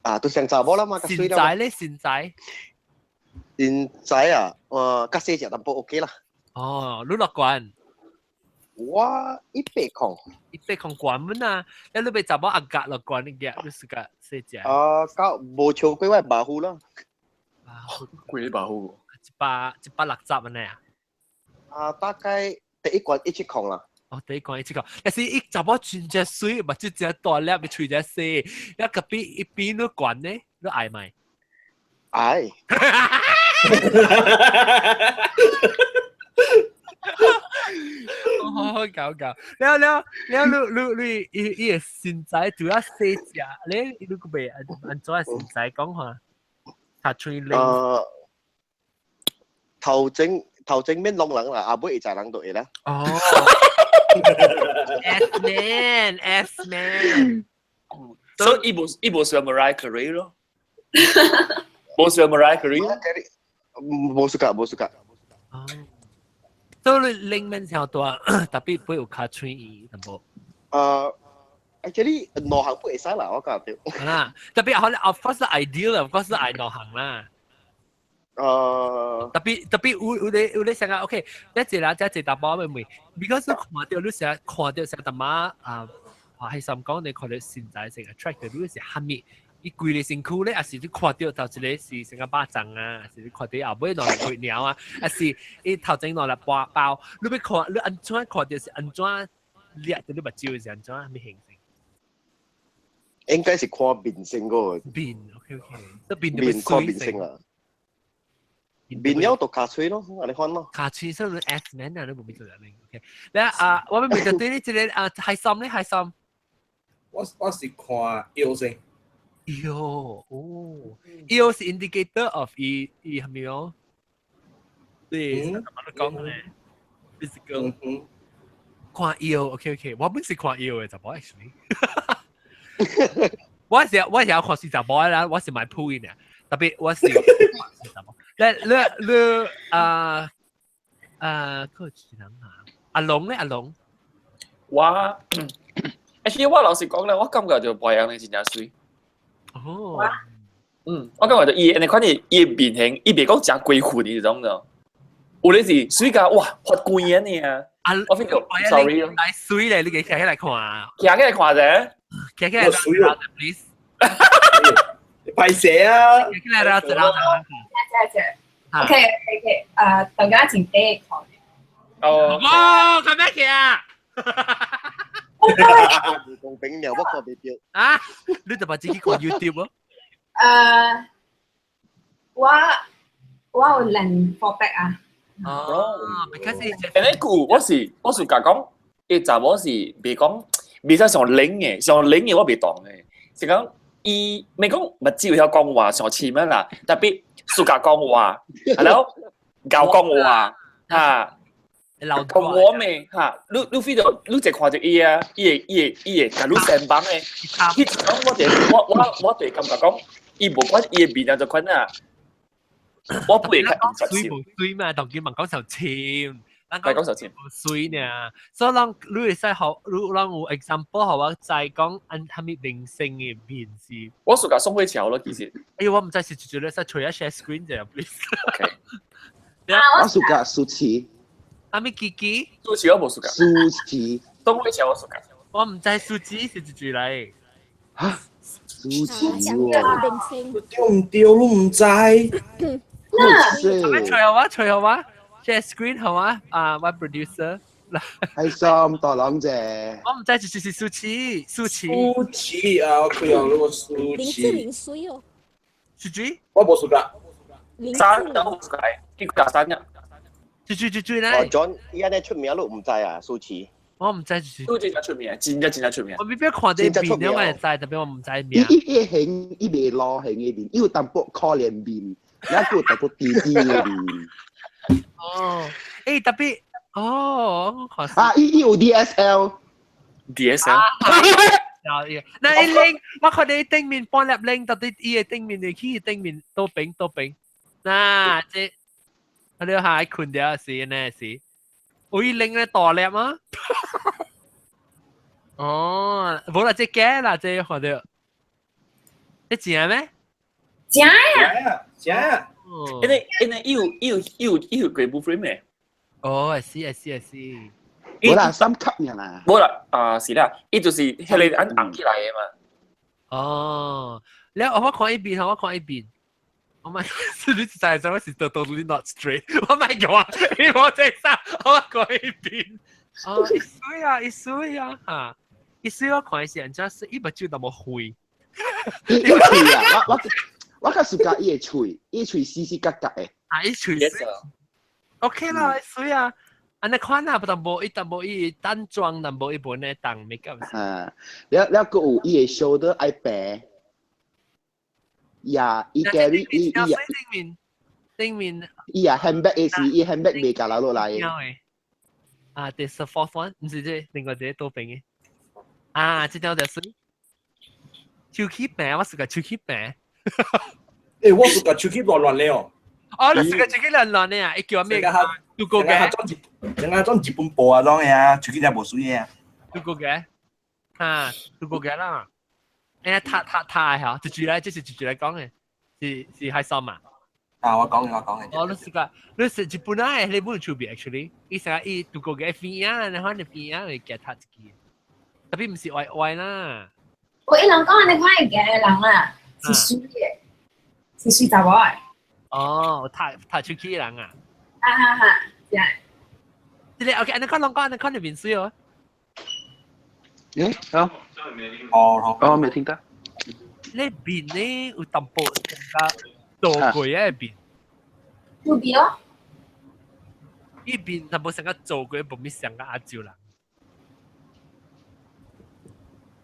啊，都像查某啦嘛，較水啦。身材咧，身材。身材啊，較細隻淡薄 OK 啦。哦，你落懸。我100控， 100控懸滿啊！你你欲查某阿格落懸，你夾你是個細隻。啊，到無超過我馬虎啦。幾馬虎？160按呢啊？啊，大概第一關170啦。哦，第一關170，但是伊查某真正水，目睭真大粒，伊喙真細，你隔壁一邊你懸呢？你愛無？愛。好好搞搞，了了了，你你你伊伊個身材主要細隻，你你個袂按按怎身材講話？較喙靈。頭前頭前免攏人啦，後尾會知人就會啦。哦。S man S man。所以伊無喜歡 Mariah Carey 咯，無喜歡 Mariah Carey。無 suka 無 suka。所以你拎面上大，特別不有卡喙伊淡薄。 Actually 兩項不會使啦，我感覺。啊，特別可能 of course ideal of course 愛兩項啦。特別有你想啊，OK，一隻啦，一隻淡薄會唔會？because 你看到你成日看到成淡薄啊，係心講你看到身材成 attract 你是蝦米？伊規個身軀咧，還是你看到頭一個是成個巴掌啊，還是你看到後尾兩粒血鳥啊，還是伊頭前兩粒包包？你欲看你按怎看到是按怎掠到你目睭是按怎蝦米形成？應該是看面先個。面，OK OK，這面面看面先啊。面了就尻喙咯，按呢款咯。尻喙所以 S man 啊，你無變做人 OK。咧啊，我欲問就對你這個啊，開心咧，開心。我是看腰先。腰哦，腰是 indicator of 伊伊係咪哦？對，怎麼講咧？physical。看腰，OK OK，我本是看腰的，查某 actually。我是要看是查某啦，我是買鋪嘅，特別我是查某。你你你啊啊，佢是人啊？阿龍咧，阿龍。我，actually 我老實講咧，我感覺就白樣咧真正媠。哦。我感覺就伊，你看伊伊面型，伊袂講誠過分呢種咯。有咧是媠甲哇發光呢啊！啊，我 feel sorry 咯。來媠咧，你給企起來看。企起來看者。企起來看，please。歹勢啊！企起來啦，一啦，謝謝。OK OK，大家前第看。哦。哇，看咩劇啊？公平了，我看袂著。啊！你就把自己看 YouTube 咯。我有兩 four back 啊。哦，because 誒，你我是甲講，伊查某是袂講，袂使上冷的，上冷的我袂當的，是講伊袂講目睭會曉講話上深啊啦，特別暑假講話，係咯，𠢕講話，嚇。講我咩嚇？你 feel 到你一看著伊啊，伊會共你相幫的。彼種我就感覺講，伊無管伊的面啊，就款啊，我不會較接受。媠無媠嘛，當今問講上深，咱講上深。無媠呢，所以咱你會使學，你咱有 example 予我知講按蝦米明星的面是。我暑假宋慧喬咯，其實。哎呦，我毋知是直接咧使吹下 share screen 者，please。 OK。我暑假舒淇。阿咪基基，舒淇我無暑假。舒淇，宋慧喬我暑假。我毋知舒淇是一句來。嚇？舒淇喎。明星。對毋對？你毋知？那，咪吹好啊，吹好啊，share screen 好啊，啊，我 producer。係心大朗姐。我毋知就是舒淇，舒淇。舒淇啊，我看到嗰個舒淇。林志玲媠哦。舒淇？我無暑假。三都無暑假，你加三啊？住住住住咧。哦，John，伊按呢出名你毋知啊，舒淇。我毋知是。舒淇真出名，真正真正出名。我未必看這面，我會知，特別我毋知名。伊伊型，伊袂老型的面，伊有淡薄可憐面，也有淡薄甜甜的面。哦，欸，特別，哦，我看。啊，伊有 DSL。 DSL。有，那伊拎，我看你頂面半粒拎，到底伊的頂面你去頂面倒邊倒邊，嗱，這。你下困掉是呢是，我一拎咧大粒啊！哦，無啦，這假啦，這看著，這正咩？正啊！正啊！因為伊有幾部 frame 的。哦，是是是。無啦，三級爾啦。無啦，啊是啦，伊就是彼个按紅起來的嘛。哦，了我看一邊，我看一邊。我咪你就係想是 totally not straight。我咪叫啊，你我這啥，我看一邊。哦，伊媠啊，伊媠啊，嚇！伊媠我看是按怎媠，伊目睭那麼灰。伊喙啊，我較 suka 伊的喙，伊喙死死角角的。啊，伊喙。OK 啦，伊媠啊。按呢款啊，不但無伊，但無伊淡妝，但無伊本咧當 make up。啊，了了，閣有伊的 shoulder 愛平。呀，伊 carry 伊伊呀，頂面頂面，伊啊 handbag 的是伊 handbag 袂共留落來。啊，第 fourth one，毋是這另外一個倒邊嘅。啊，這條就水。手起病，我是個手起病。欸，我是個手起亂亂咧哦。哦，你是個手起亂亂咧啊？伊叫咩？杜過嘅。人家裝日本報啊，裝嘅啊，手機真無水嘅啊。杜過嘅，啊，杜過嘅啦。哎呀，他他他嚇，一句來，這是一句來講嘅，是是海參嘛？啊，我講嘅，我講嘅。哦，你是個，你是日本啊？你本出邊 actually，伊成日伊杜過嘅邊啊，然後你邊啊，你夾他一支，特別毋是歪歪啦。我伊人講你看會夾的人啊，是水的，是水查某的。哦，他他出去人啊。啊哈哈，是啊。這個 OK，你看攏講，你看你面水哦。誒，好。哦，哦，沒聽到。你面呢有淡薄較做過嘅面。做面哦。伊面淡薄成個做過，無咪像個亞洲人。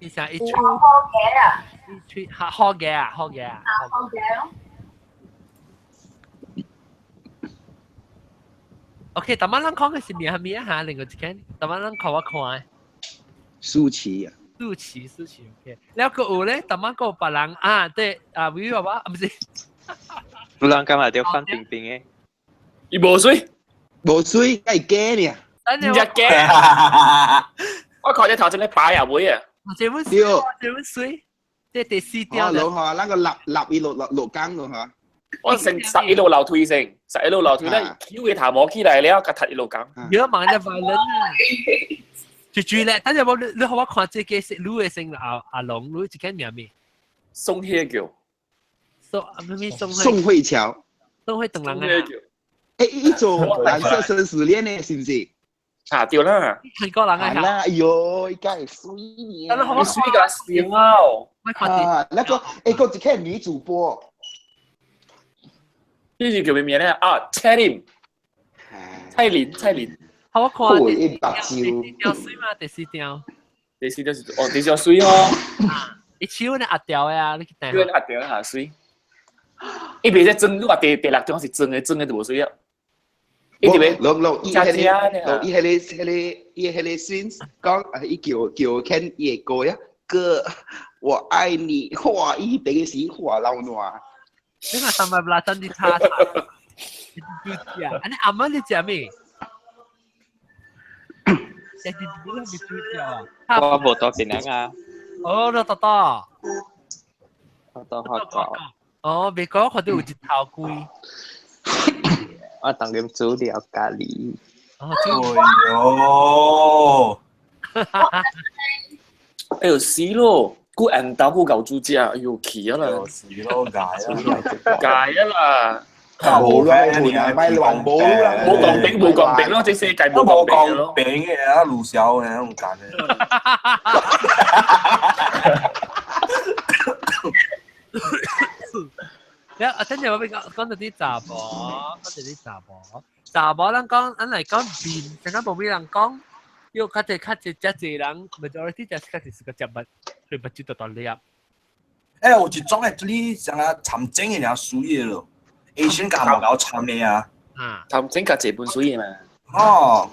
伊成一吹。好嘅啊！一吹，好好嘅啊，好嘅啊。好嘅咯。OK，逐擺咱講嘅是咩咩啊？另外一間，逐擺咱看我看。舒淇啊。舒淇，舒淇 OK。了個有咧，逐擺個別人啊，對啊，維爸爸啊，毋是。有人幹嘛掉范冰冰嘅？伊無水，無水，係假呢？唔只假。我看只頭前咧擺啊會啊。這本水，這本水，這第四條。哦，老何，那個立立一路落落江咯嚇。我成十一路樓梯先，十一路樓梯咧，翹個頭毛起來了，甲踢一路江。如果問你 violent 啊？住住咧，等陣我你你好我看這個是女的姓阿阿龍，女一間名咩？宋慧喬。宋咩宋？宋慧喬。宋慧等人啊。欸，伊做藍色生死戀呢，是毋是？啊，對啦。韓國人啊。啦，哎喲，伊梗會水呢。你水甲笑啊！那個欸，個一個女主播。呢是叫咩名咧？啊，蔡琳。蔡琳，蔡琳。好，我看第四條水嘛，第四條。第四條是哦，第四條水哦。伊手呢壓掉的啊，你去睇。手壓掉下水。伊袂使裝，你話第第六張是裝的，裝的就無水啊。伊伫咧，落落伊迄個，落伊迄個迄個伊迄個先講，伊叫叫 Ken 伊的歌呀，哥，我愛你，哇！伊別個是哇老暖。你看三百八真啲差差。你食，啊你阿媽你食咩？食啲啲咩豬腳啊？我無到檳城啊。哦，你到到。我到學校。哦，別講看到有一頭龜。我當今煮了咖喱。哦，哎喲。哎呦死咯！古硬豆古舊豬隻，哎呦氣啊啦！死咯，解啊！解啊啦！冇啦，冇啦，咪還冇啦，冇降餅冇降餅咯，這世界冇冇降餅咯。餅嘅啊，魯小嘅嗰種揀嘅。你啊，等陣我俾講講到啲雜婆，講到啲雜婆，雜婆咱講，咱來講面，陣間無咩人講，要較濟較濟遮濟人，majority 就較濟是個食物，佢目睭大大粒。欸，有一種係你像啊參整嘅爾水嘅咯。Asian 加無夠參的啊，參整加這本水的嘛。哦，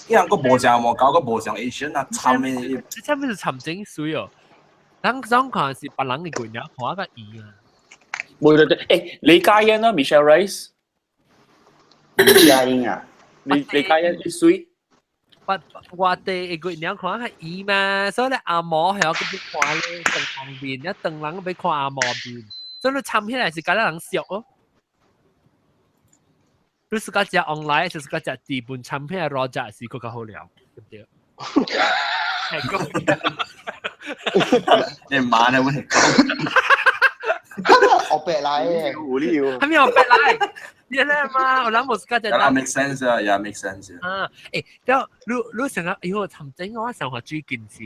伊人閣無像無夠，閣無像 Asian 啊參的。這啥物是參整水哦？咱總看是別人的國家看較伊啊。冇對對，欸，李嘉欣啊，Michelle Rice。李嘉欣啊，李李嘉欣水。我我哋個娘看較伊嘛，所以咧阿毛係我咁看咧更方便，一等人欲看阿毛面，所以你參起來是敢若人熟哦。你是講食 online，就是講食日本產品的羅食是更較好料，對不對？係講，你媽呢？我講，學白來嘅，無理哦。係咪學白來？你咧嘛？我諗冇是講食。 Yeah, make sense 啊，Yeah, make sense 啊，欸，了你你想啊，哎呦，參整我想話最近是，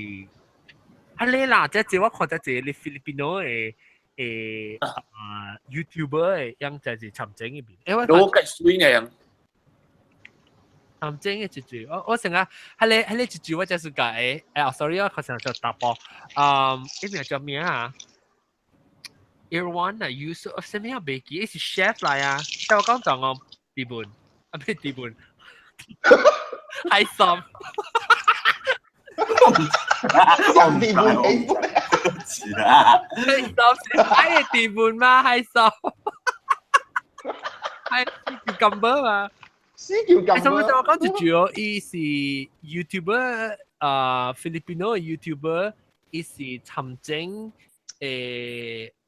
啊你啦，這這我看這這你菲律賓的。誒啊 YouTuber 的樣就是參整嗰邊，欸我我計水呢。參整嘅一句，我我成日喺你喺你一句我就是講誒，欸 sorry 我可能就答波，嗯，呢邊叫咩啊？Irwan 啊，Yusuf 什麼啊？袂記，伊是 chef 來啊，聽我講講哦，日本啊，唔係日本，係心。上地盤起是啊，係心是喺地盤嘛，係心。係叫金波嘛？是叫金波。我講就主要，伊是 YouTuber 啊，Filipino YouTuber，伊是尋整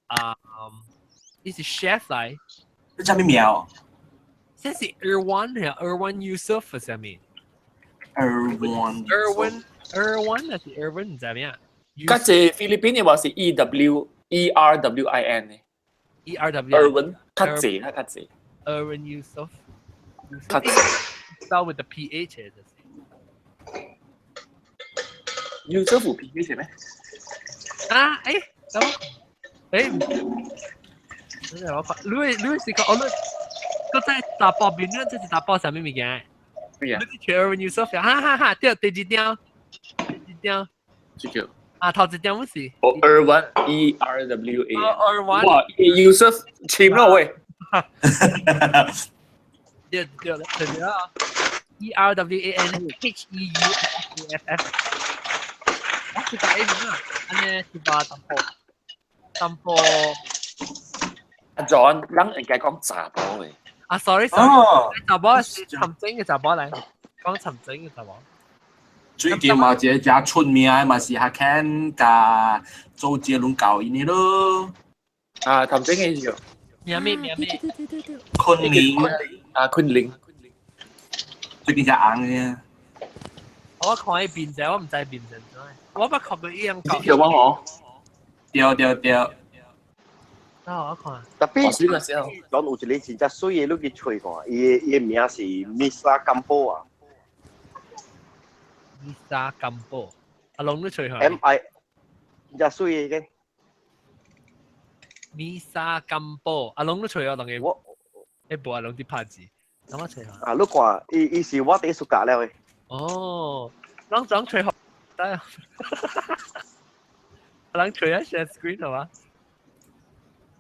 啊，伊是 chef 來。你叫咩名？這是 Erwan 係 Erwan Yusuf 係啥物？Erwan Erwan Erwan 還是 Erwin 唔知咩啊？嗰隻菲律賓嘅話是 E W E R W I N 嘅。 E R W Erwin 較濟啦，較濟。 Erwin Yusuf 較濟。 Spell with the P H 嘅就是。 Yusuf 有 P H 咩？啊，咁，我看，你是講我你，個在打包邊咧，這是打包啥物物件？咩啊？你是 Erwin Yusuf 哈哈哈，對，第二張，第二張。這個。啊，頭一張不是。哦，Erwan E R W A。哦，Erwan。哇，Yusuf 簽咯喂。對對對對啊！E R W A N H E U S F F。我是打英文啊，按呢是把淡薄淡薄。阿 John，咱應該講查埔嘅。啊，sorry sorry，查某是尋真嘅查某嚟，講尋真嘅查某。最近嘛，一個誠出名的嘛是阿 Ken 佮周杰倫搞𪜶的咯。啊，尋真嘅是。名咩名咩？昆凌。啊，昆凌。最近才紅的。我看伊面者，我毋知面怎樣。我捌看過伊樣講。對嗎？嗬。對對對。啊，我看。 Tapi 講有一個真正媠的，你去揣看，伊的名是 Misa Campo 啊。 Misa Campo，阿龍你揣看。 M I，真正媠的個。 Misa Campo，阿龍你揣我當佢。我。無阿龍佇拍字，等我揣下。啊，你看，伊是我第一暑假了的。哦，攏總揣好，得。人揣下 share screen 係嘛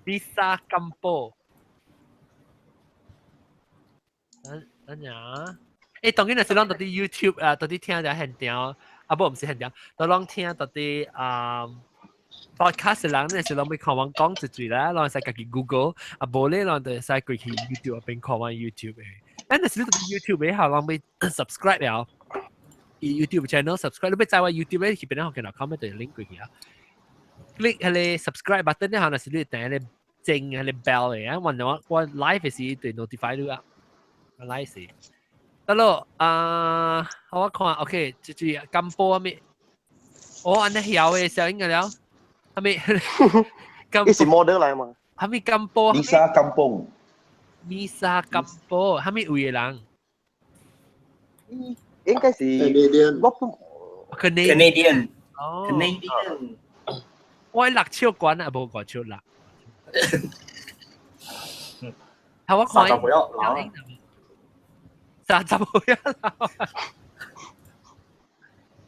？Misa Campo，等等下。當然是攏佇啲 YouTube 啊，佇啲聽就現場，啊不，毋是現場，都攏聽佇啲啊 podcast 人咧是攏欲看阮講一句啦，攏會使家己 Google，啊無咧攏就會使過去 YouTube 邊看阮 YouTube 的。咱若是你佇 YouTube 的下，攏欲 subscribe 了，YouTube channel subscribe，你欲知我 YouTube 咧去邊個見到 comment 就 link 過去啊。click 彼個 subscribe button 咧，可能是你訂彼個鐘彼個 bell 的啊，我 live 時對 notify 你啊，live 時。得咯，啊，我看 OK，這這金波咩？哦，按呢曉的小英個了，係咪？伊是 model 來嘛？係咪金波？ Lisa Kampung。 Misa 金波，係咪位的人？應該是 Canadian。我不 Canadian。哦。Canadian。我六尺懸啊，無五尺六。係我看。三十歲老。 30歲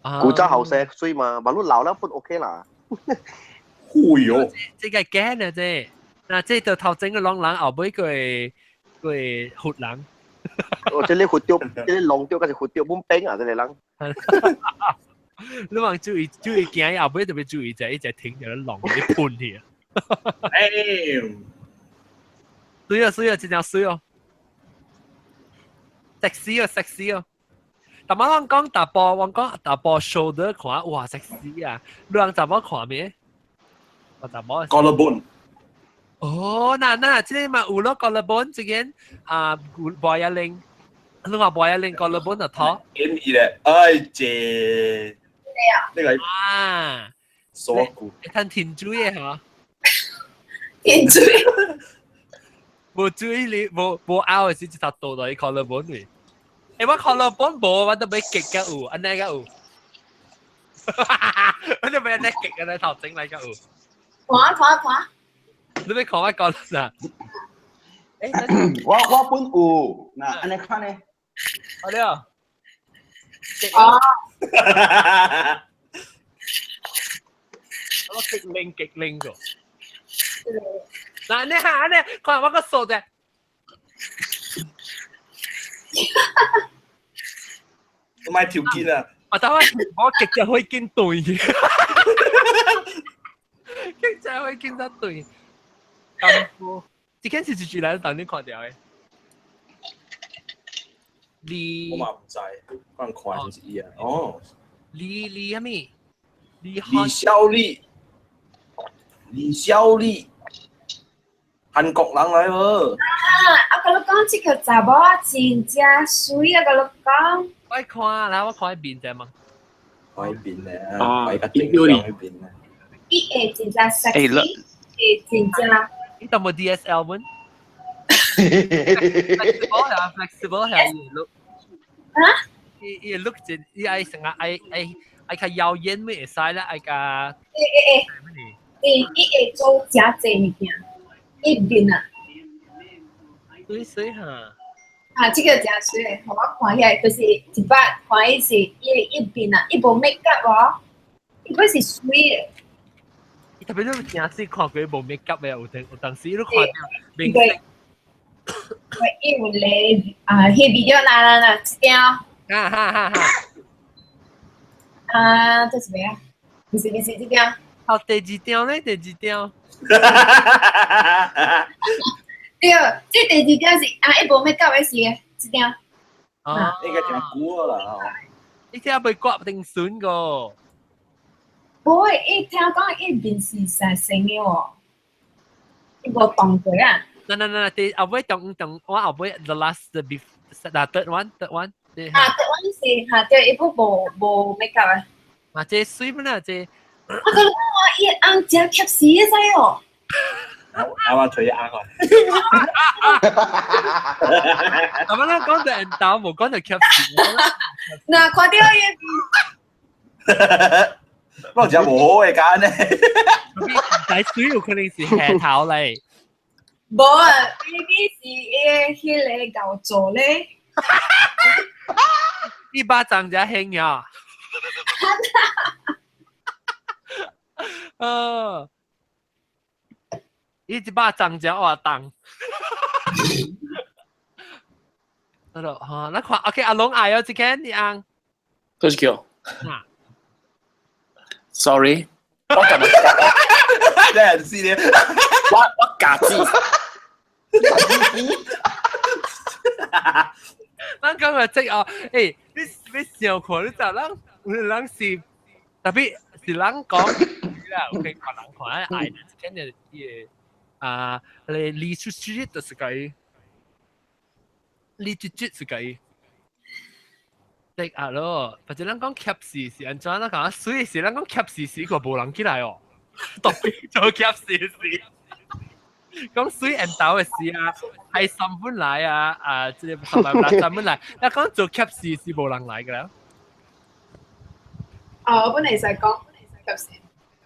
老。古早後生媠嘛，嘛你老了不 OK 啦。哎喲！這個驚啊！這，嗱，這就頭前個攏人，後尾個個佛人。哦，這個佛雕，這個龍雕，還是佛雕本兵啊！這個人。你望注意注意驚，後尾特別注意就一直停住龍你噴去。哎，媠啊媠啊，真正媠哦！sexy 哦 sexy 哦！但我講查埔，我講查埔 shoulder 看，哇 sexy 啊！你人查某看咩？我查某。 Collarbone。哦，嗱嗱，這個嘛有咯，collarbone 這間啊，博一玲，你話博一玲 collarbone 就拖。建議咧，哎姐，呢個啊，鎖骨。你睇天水的嚇？天水。無注意你，無無拗的時，一頭倒落去 collarbone 位。我 collarbone 無，我都欲極較有，按呢較有。我都欲按呢極按呢頭整來較有。看看看。你欲看我講啦？我本有，嗱，按呢看呢？好了。哦。我極靈極靈個。嗱，你下呢？看我個數啫。唔係條件啊！我等我極就可以見對，極就可以見得對。咁多，這件事就住來當你看掉的。你我嘛唔知，可能看就是伊啊。哦，李李啥物？李李孝利，李孝利，韓國人來無？啊！我甲你講，這個查某真正媠啊！甲你講。我看啦，我看伊面者嘛。看伊面咧，啊，看伊較正常彼面咧。伊會真正 sexy，會真正。伊當無 DSL 本？flexible 係 flexible 係伊 look。啊？伊伊 look 真，伊愛成日愛愛愛較妖豔咩會使啦，愛較。會會會，伊會做誠濟物件，伊面啊。媠媠哈。啊，這個誠媠，予我看起來就是一擺看伊是伊伊面啊，伊無 make up 哦，伊本是媠的。特別你真是看過無 make up 的，有當有當時你看到明星。伊有咧啊，彼 video 啦啦啦，這張。啊哈哈哈！啊，這是咩啊？不是不是這張。好，第二張咧，第二張。對，這第二張是啊，伊無 make up 的時的，這張。啊，應該真久啦。伊這袂掛定損個。無會，伊聽講伊面是實生的哦，伊無動過啊。嗱嗱嗱，第後尾動動，我後尾 the last the before the third one third one。啊，third one 是嚇對，伊不無無 make up 啊。啊，這媠本啊，這。我講我伊紅真吸死的知哦。啱啱隨啱啊！啱啱講到人頭，無講到吸死。嗱，看到伊。我真無好嘅間呢。但水有可能是下頭嚟。無啊，maybe 是伊彼個搞做咧。一巴掌就輕呀。呃，伊一巴掌就我當。得咯，哈，那看，OK，阿龍愛哦，這間你按。多謝叫。Sorry，我今日你係知咧，我夾子。咱講個這哦，欸，你想看，你就咱咱是特別是咱講啦，有可能看愛，這間的啊，你李出出就是個，李出出是個。即啊咯，或者咱講吸時是按怎？咱講水是咱講吸時時個無人起來哦，特別做吸時時。講水緣投的事啊，係三本來啊，啊，這個三本來三本來，那講做吸時是無人來㗎啦。哦，我本來是講吸時。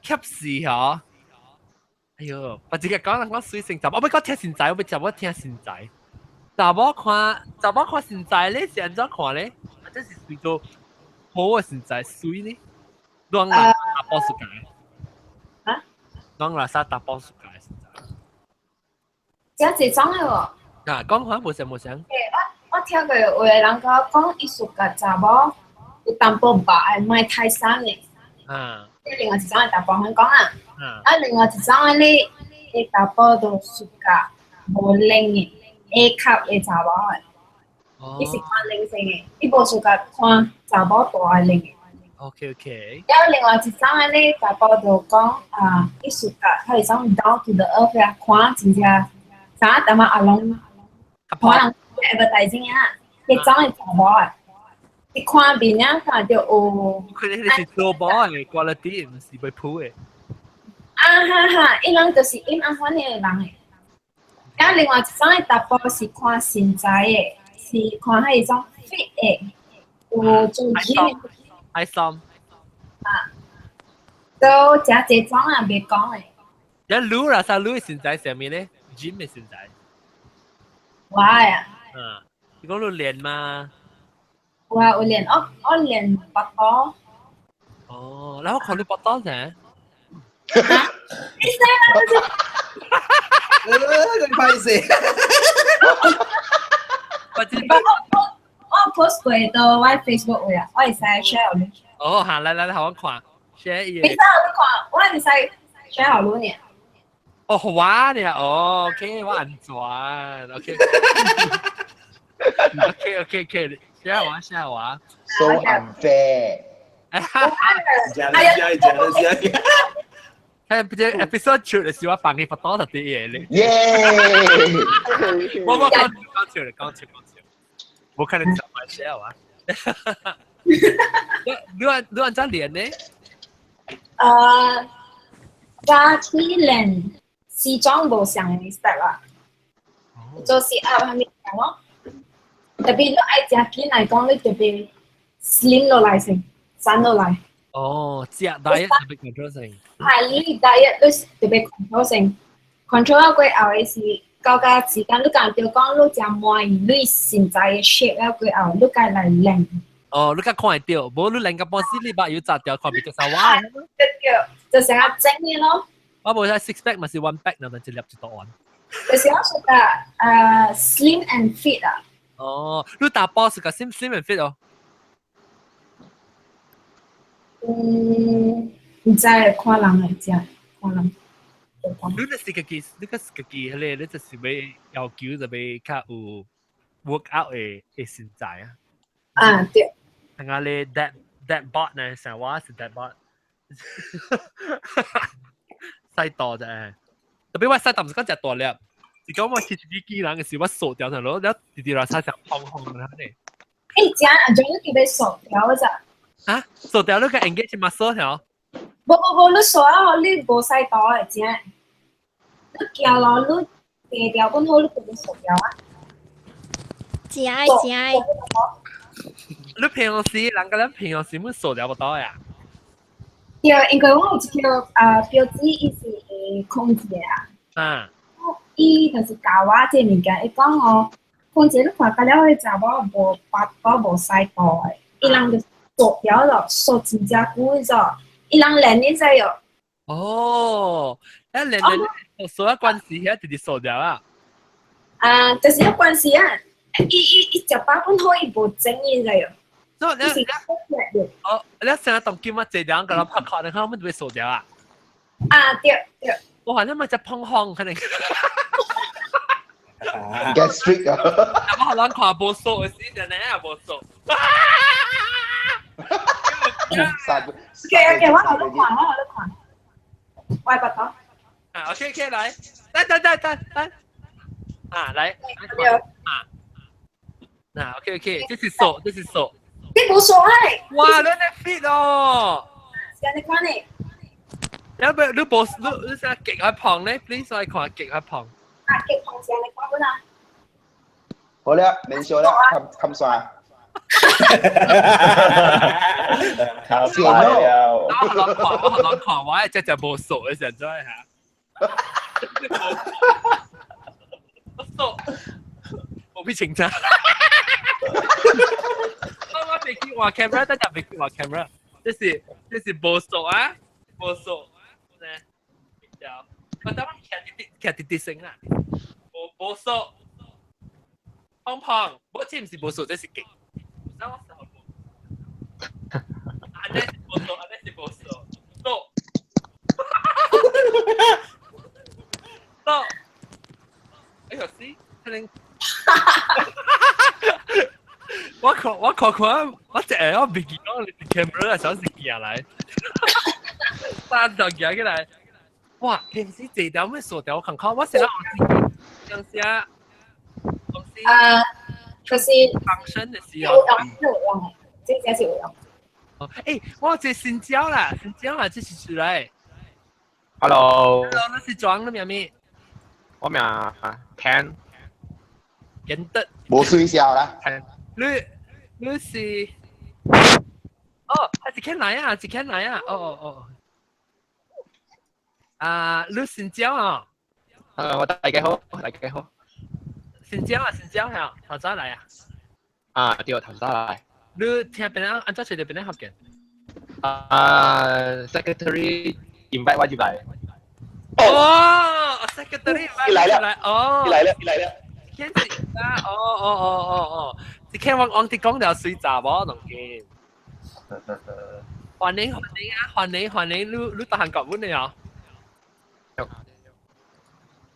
吸時嗬，哎喲，我直接講人講水性雜，我欲講聽身材，我欲食我聽身材。查某看，查某看身材咧是按怎看咧？或者是隨做好嘅身材媠呢？攏來打波世界。啊？攏來啥打波世界身材？真濟種的喎。啊，講看無想無想。欸，我聽過有的人甲我講，伊屬甲查某有淡薄肉的，莫太瘦的。啊。這另外一種的查埔番講啊。啊。啊，另外一種的咧，的查埔就屬甲無奶的 A 級的查某的。伊是看奶型的，伊無屬甲看查某大的奶的。 OK OK。了另外一種的咧，查埔就講啊，伊屬甲彼種 down to the earth 啊，看真正。啥淡仔阿攏看人 advertising 啊，彼種的查某啊，你看面啊，看著有。可能是做波的 quality，毋是被鋪的。啊哈哈，伊人就是因按款的人的。啊，另外一種的查埔是看身材的，是看彼種 fit 的，有做 gym 的。愛心。啊，都誠濟種啊，袂講的。一擼啦，啥擼身材啥物咧？gym 的身材。我啊。嗯，你講你練嗎？有啊，有練，我練腹肚。哦，然後看你腹肚噻。你知啦，你歹勢。我 post 過到我 Facebook 位啊，我會使 share 予你。哦，嚇，來來來，予我看，share 伊。袂使予你看，我會使 share 予你呢。哦，我呢？哦，OK，我安全，OK。OK，OK，OK，share 我，share 我。 So unfair。哎呀，睇不知 episode 出嘅時我放佢發多特啲嘢咧。耶！我講講笑嚟，講笑講笑。我看你怎麼 share 啊？你按怎練呢？早起練西裝無相的 step 啊，做 sit up 係咪咯？特別你愛食緊來講，你特別 slim 落來先，瘦落來。哦，食 diet 特別 control 先。係你 diet 你特別 control 先，control 到過後的是到個時間，你感覺講你誠滿意你身材的 shape 了過後，你該來練。哦，你較看會到，無你練個半死，你目又紮掉，看袂到啥話。對對，就成日整的咯。我無睇 six pack 嘛是 one pack，那麼一粒一大丸。就是我說的slim and fit 啊。哦，你打波是個 slim and fit 哦。嗯，毋知看人來食，看人。你那是家己，你個是家己，迄個你就是欲要求就欲較有 work out 的身材啊。啊，對。睇下你 that bot 呢，成我是 that bot。細大啫，特別我細大毋是講食大粒，是講我去一支機人嘅時，我瘦掉咗咯，了直直來曬成胖胖的呢。欸，食啊，種你叫瘦掉咋？啊，瘦掉你個 engage muscle 條？無無無，你瘦啊，你無使大的食，你行路你低調本好，你就會瘦掉啊。食食。你平常時，人家咱平常時會瘦掉無到呀？對，因為我有一個表姊，伊是會控制的啊。啊。伊就是教我這個物件，伊講哦，控制你看甲了，彼個查某無腹肚無使大的，伊人就瘦掉了，瘦真正久的咗，伊人練你知哦。哦，一練練瘦啊關係，遐直直瘦掉啊。啊，就是有關係啊！伊食飽本好，伊無整伊知哦。所以你哦，你成日當今啊，這兩個人拍卡，你看我們就會瘦掉啊。啊，對對。哇，你咪只胖胖可能。 Gastric 啊！我好難看無瘦的時陣呢，也無瘦。 OK OK，我予你看，我予你看。我腹肚。啊，OK OK，來，來來來來來，啊來，啊，嗱 OK OK，這是瘦，這是瘦。你無瘦哎！哇，你那 fit 哦！是按呢款呢？你不你無你你啥極較胖咧？Please 我看極較胖。啊，極胖是按呢款本啊？好了，免笑了，冚冚晒。太了。我難看，我難看，我係只只無瘦的時陣嚇。我瘦，無必清楚。我未見話 camera，等陣未見話 camera。這是無瘦啊，無瘦。呢，我等我徛啲啲，徛啲啲聲啦。無無瘦，胖胖，我這毋是無瘦，這是極。我按呢是無瘦，按呢是無瘦，瘦。瘦。哎呦，死，可能。我看我看看，我一下我未記講你 camera 啊，想是行來，三頭行起來，哇！平時這條咩數條，我看看，我成日當時啊，當時啊，就是當身的時候，有用有用，這個是有用。哦，欸，我這新椒啦，新椒啦，這是誰來？Hello。 Hello，你是裝的名咩？我名 Ken。認得。無水笑啦。你你是？哦，係一間來啊，一間來啊，哦哦哦。啊，你新椒啊？我大家好，大家好。新椒啊，新椒係頭早來啊？啊，對，頭早來。你聽邊啊？按怎說的邊個福建？啊，secretary invite 我入來。哦，secretary 來了，哦，來了，來了。天子啊，哦哦哦哦哦，你聽我講啲講條水查某當嘅。歡迎歡迎啊！歡迎歡迎，你你到韓國本嚟啊？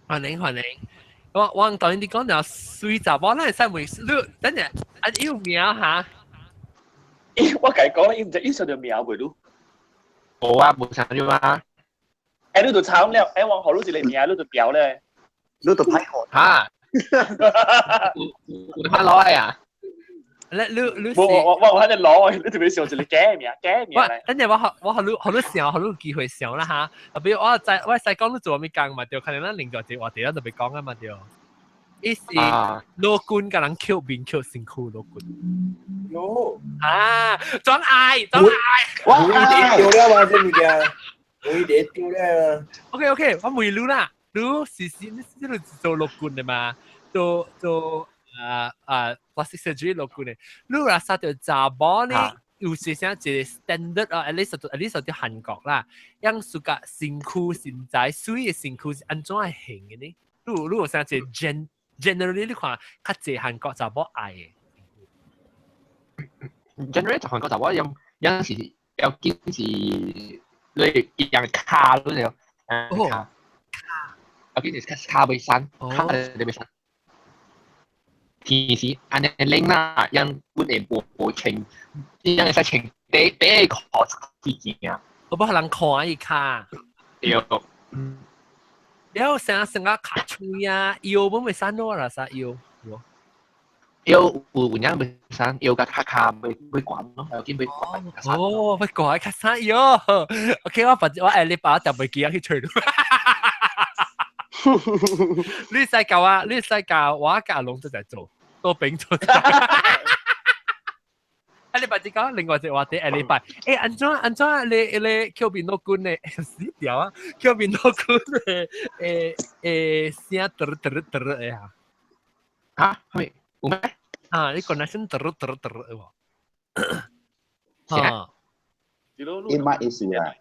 歡迎歡迎。我當然你講條水查某，咱會使問你，等陣啊有名哈？咦，我共伊講，伊毋知伊想著名袂汝？無啊，無想著啊。欸，你就慘了，欸，我予你一個名，你就掉咧。你就歹看。哈？有法攞來啊？你你你無我我喺度攞，你特別想一個假名，假名嚟。等陣我予你予你想，予你有機會想啦哈。特別我知我使講你做啥物工嘛對，可能咱另外一個話題咱就袂講啊嘛對。伊是老君共人抾面抾身軀老君。喲。啊，裝愛裝愛。我一丟了嘛，這物件，我一丟了。 OK OK，我問你啦，你是你是做老君的嘛？做啊 plastic surgery 老君的，你若殺著查某呢？有時啥一個 standard 啊，at least 佇韓國啦，樣屬個身軀身材水的身軀是按怎型的呢？你有啥一個 generally 你看較濟韓國查某愛的？ generally 就韓國查某用有時要緊是你用跤嗰種，跤，要緊是跤袂瘦，跤你袂瘦。天時按呢拎啦，用本會無穿，用會使穿短短褲去行。我無人看伊跤。對。了成成個跤喙啊，腰本袂瘦咯啦，啥腰？腰有影袂瘦，腰佮跤袂懸咯，要緊袂懸。哦，袂懸較瘦腰。OK，我反正我下禮拜特別記得去吹。你使教啊？你使教我教龍都在做，多餅做。下禮拜只講另外一個話題，下禮拜欸按怎按怎你抾面老君的死掉啊？抾面老君的欸聲噠噠噠的啊？嚇？係咪有咩？啊！你講那聲噠噠噠的喎。啊！伊乜意思啊？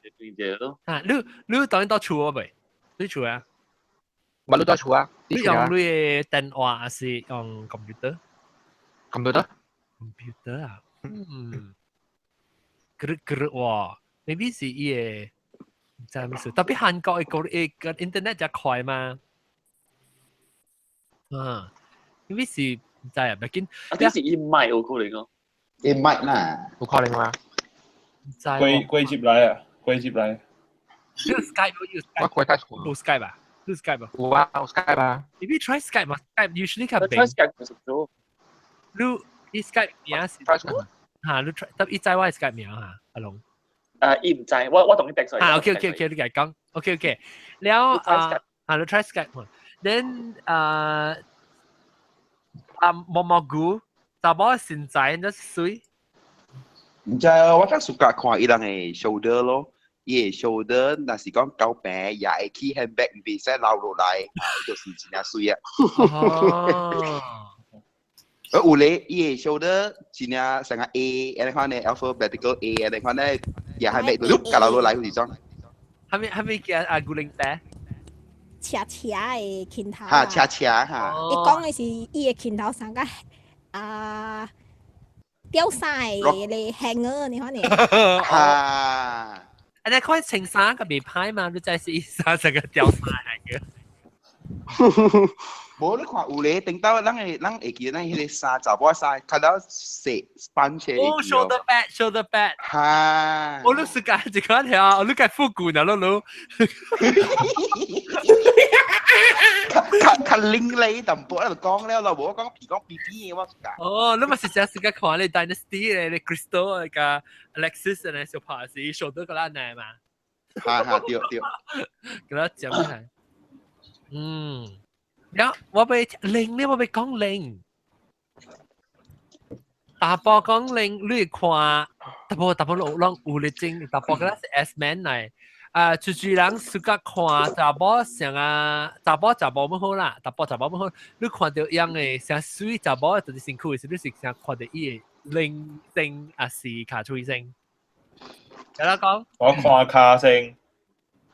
啊！你當然到厝未？你厝啊？冇你到厝啊？你用你的電話還是用 computer？ computer。 computer 啊？嗯。咯咯哇！maybe 是伊個毋知咩事，特別韓國的個 internet 就快嘛。啊，maybe 是毋知啊，別緊。啊，這是伊麥有可能哦。伊麥啦，有可能嗎？毋知。歸歸接來啊，歸接來。你有 Skype 有 Skype？我開太錯。有 Skype 啊？你 Skype 啊？有啊，有 Skype 啊。 Maybe try Skype 嘛？Skype usually 較平。try Skype 就做。你伊 Skype 名是？嚇，你 try，得伊知我 Skype 名嚇，阿龍。啊，伊毋知，我同伊 text 啊，OK OK OK，你共伊講，OK OK。了啊，啊，你 try Skype，then 啊啊毛毛菇，查某身材那是媠。毋知啊，我較 suka 看伊人的 shoulder 咯，伊的 shoulder 若是講夠平，也會起 handbag 毋袂使流落來，就是真正媠啊。哦。有咧，伊的 shoulder 真正成個 A，按呢款咧 alphabetical A，按呢款咧，也 handbag 就碌流落來有時種。係咪叫阿古靈仔？斜斜的拳頭。哈，斜斜哈。伊講的是伊的拳頭上個啊吊衫的咧 hanger，你看呢？哈。啊，你看穿衫個袂歹嘛，你知是伊衫成個吊衫 hanger。無你看有咧，頂到咱會記得咱彼個衫查某衫，較了細 sponge 哦，shoulder pad，shoulder pad。哈。我都是揀一個條，我都揀復古呢，老老。較較另類淡薄，就講了咯，無講皮講 B B 的我講。哦，你嘛是真是個看你 Dynasty 咧，你 Crystal 個 Alexis 咧小拍是 shoulder 個啦奶嘛。哈哈，對對。個啦講起。嗯。了，我欲靚咧，我欲講靚。查埔講靚，你會看，查埔查埔攏攏有咧整，查埔敢若是 S Man 來。啊，出出人 suka 看查某像啊，查某查某要好啦，查埔查某要好，你看著樣的誠媠查某就是身軀的時，你是誠看著伊的臉先，抑是跤喙先？有得講？我看跤先。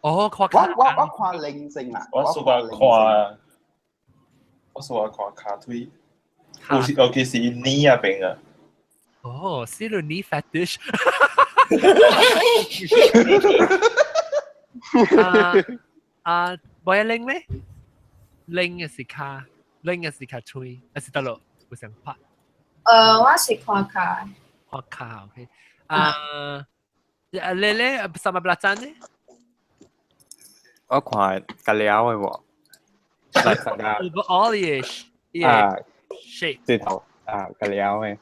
哦，看跤。我看臉先啦。我 suka 看，我 suka 看跤腿。有時尤其是呢啊邊啊。哦，是你 knee fetish。啊啊，無一拎咧，拎嘅是跤，拎嘅是較脆，還是得咯？有想法。我是看跤。看跤 OK。啊，你咧什麼不贊咧？我看較了的喎，來參加。 Overallish 啊，shape。對頭啊，較了的。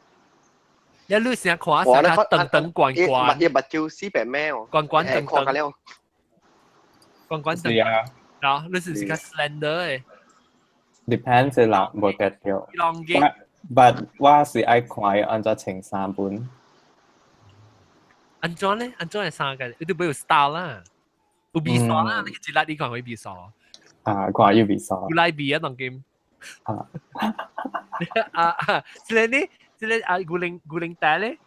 一路成看成較長長懸懸。伊目睭死白咩哦？懸懸長長。懸懸長。是啊。啊，你是唔是較 slender 的？ Depends 人無得掉。浪嘅。 But 我是愛看伊按怎穿衫本。按怎咧？按怎係衫嘅？你都沒有 style 啦，有味素啦，你一粒你看會味素。啊，看有味素。有來味啊，當今。啊。啊啊！這個呢？這個啊，牛奶牛奶袋咧？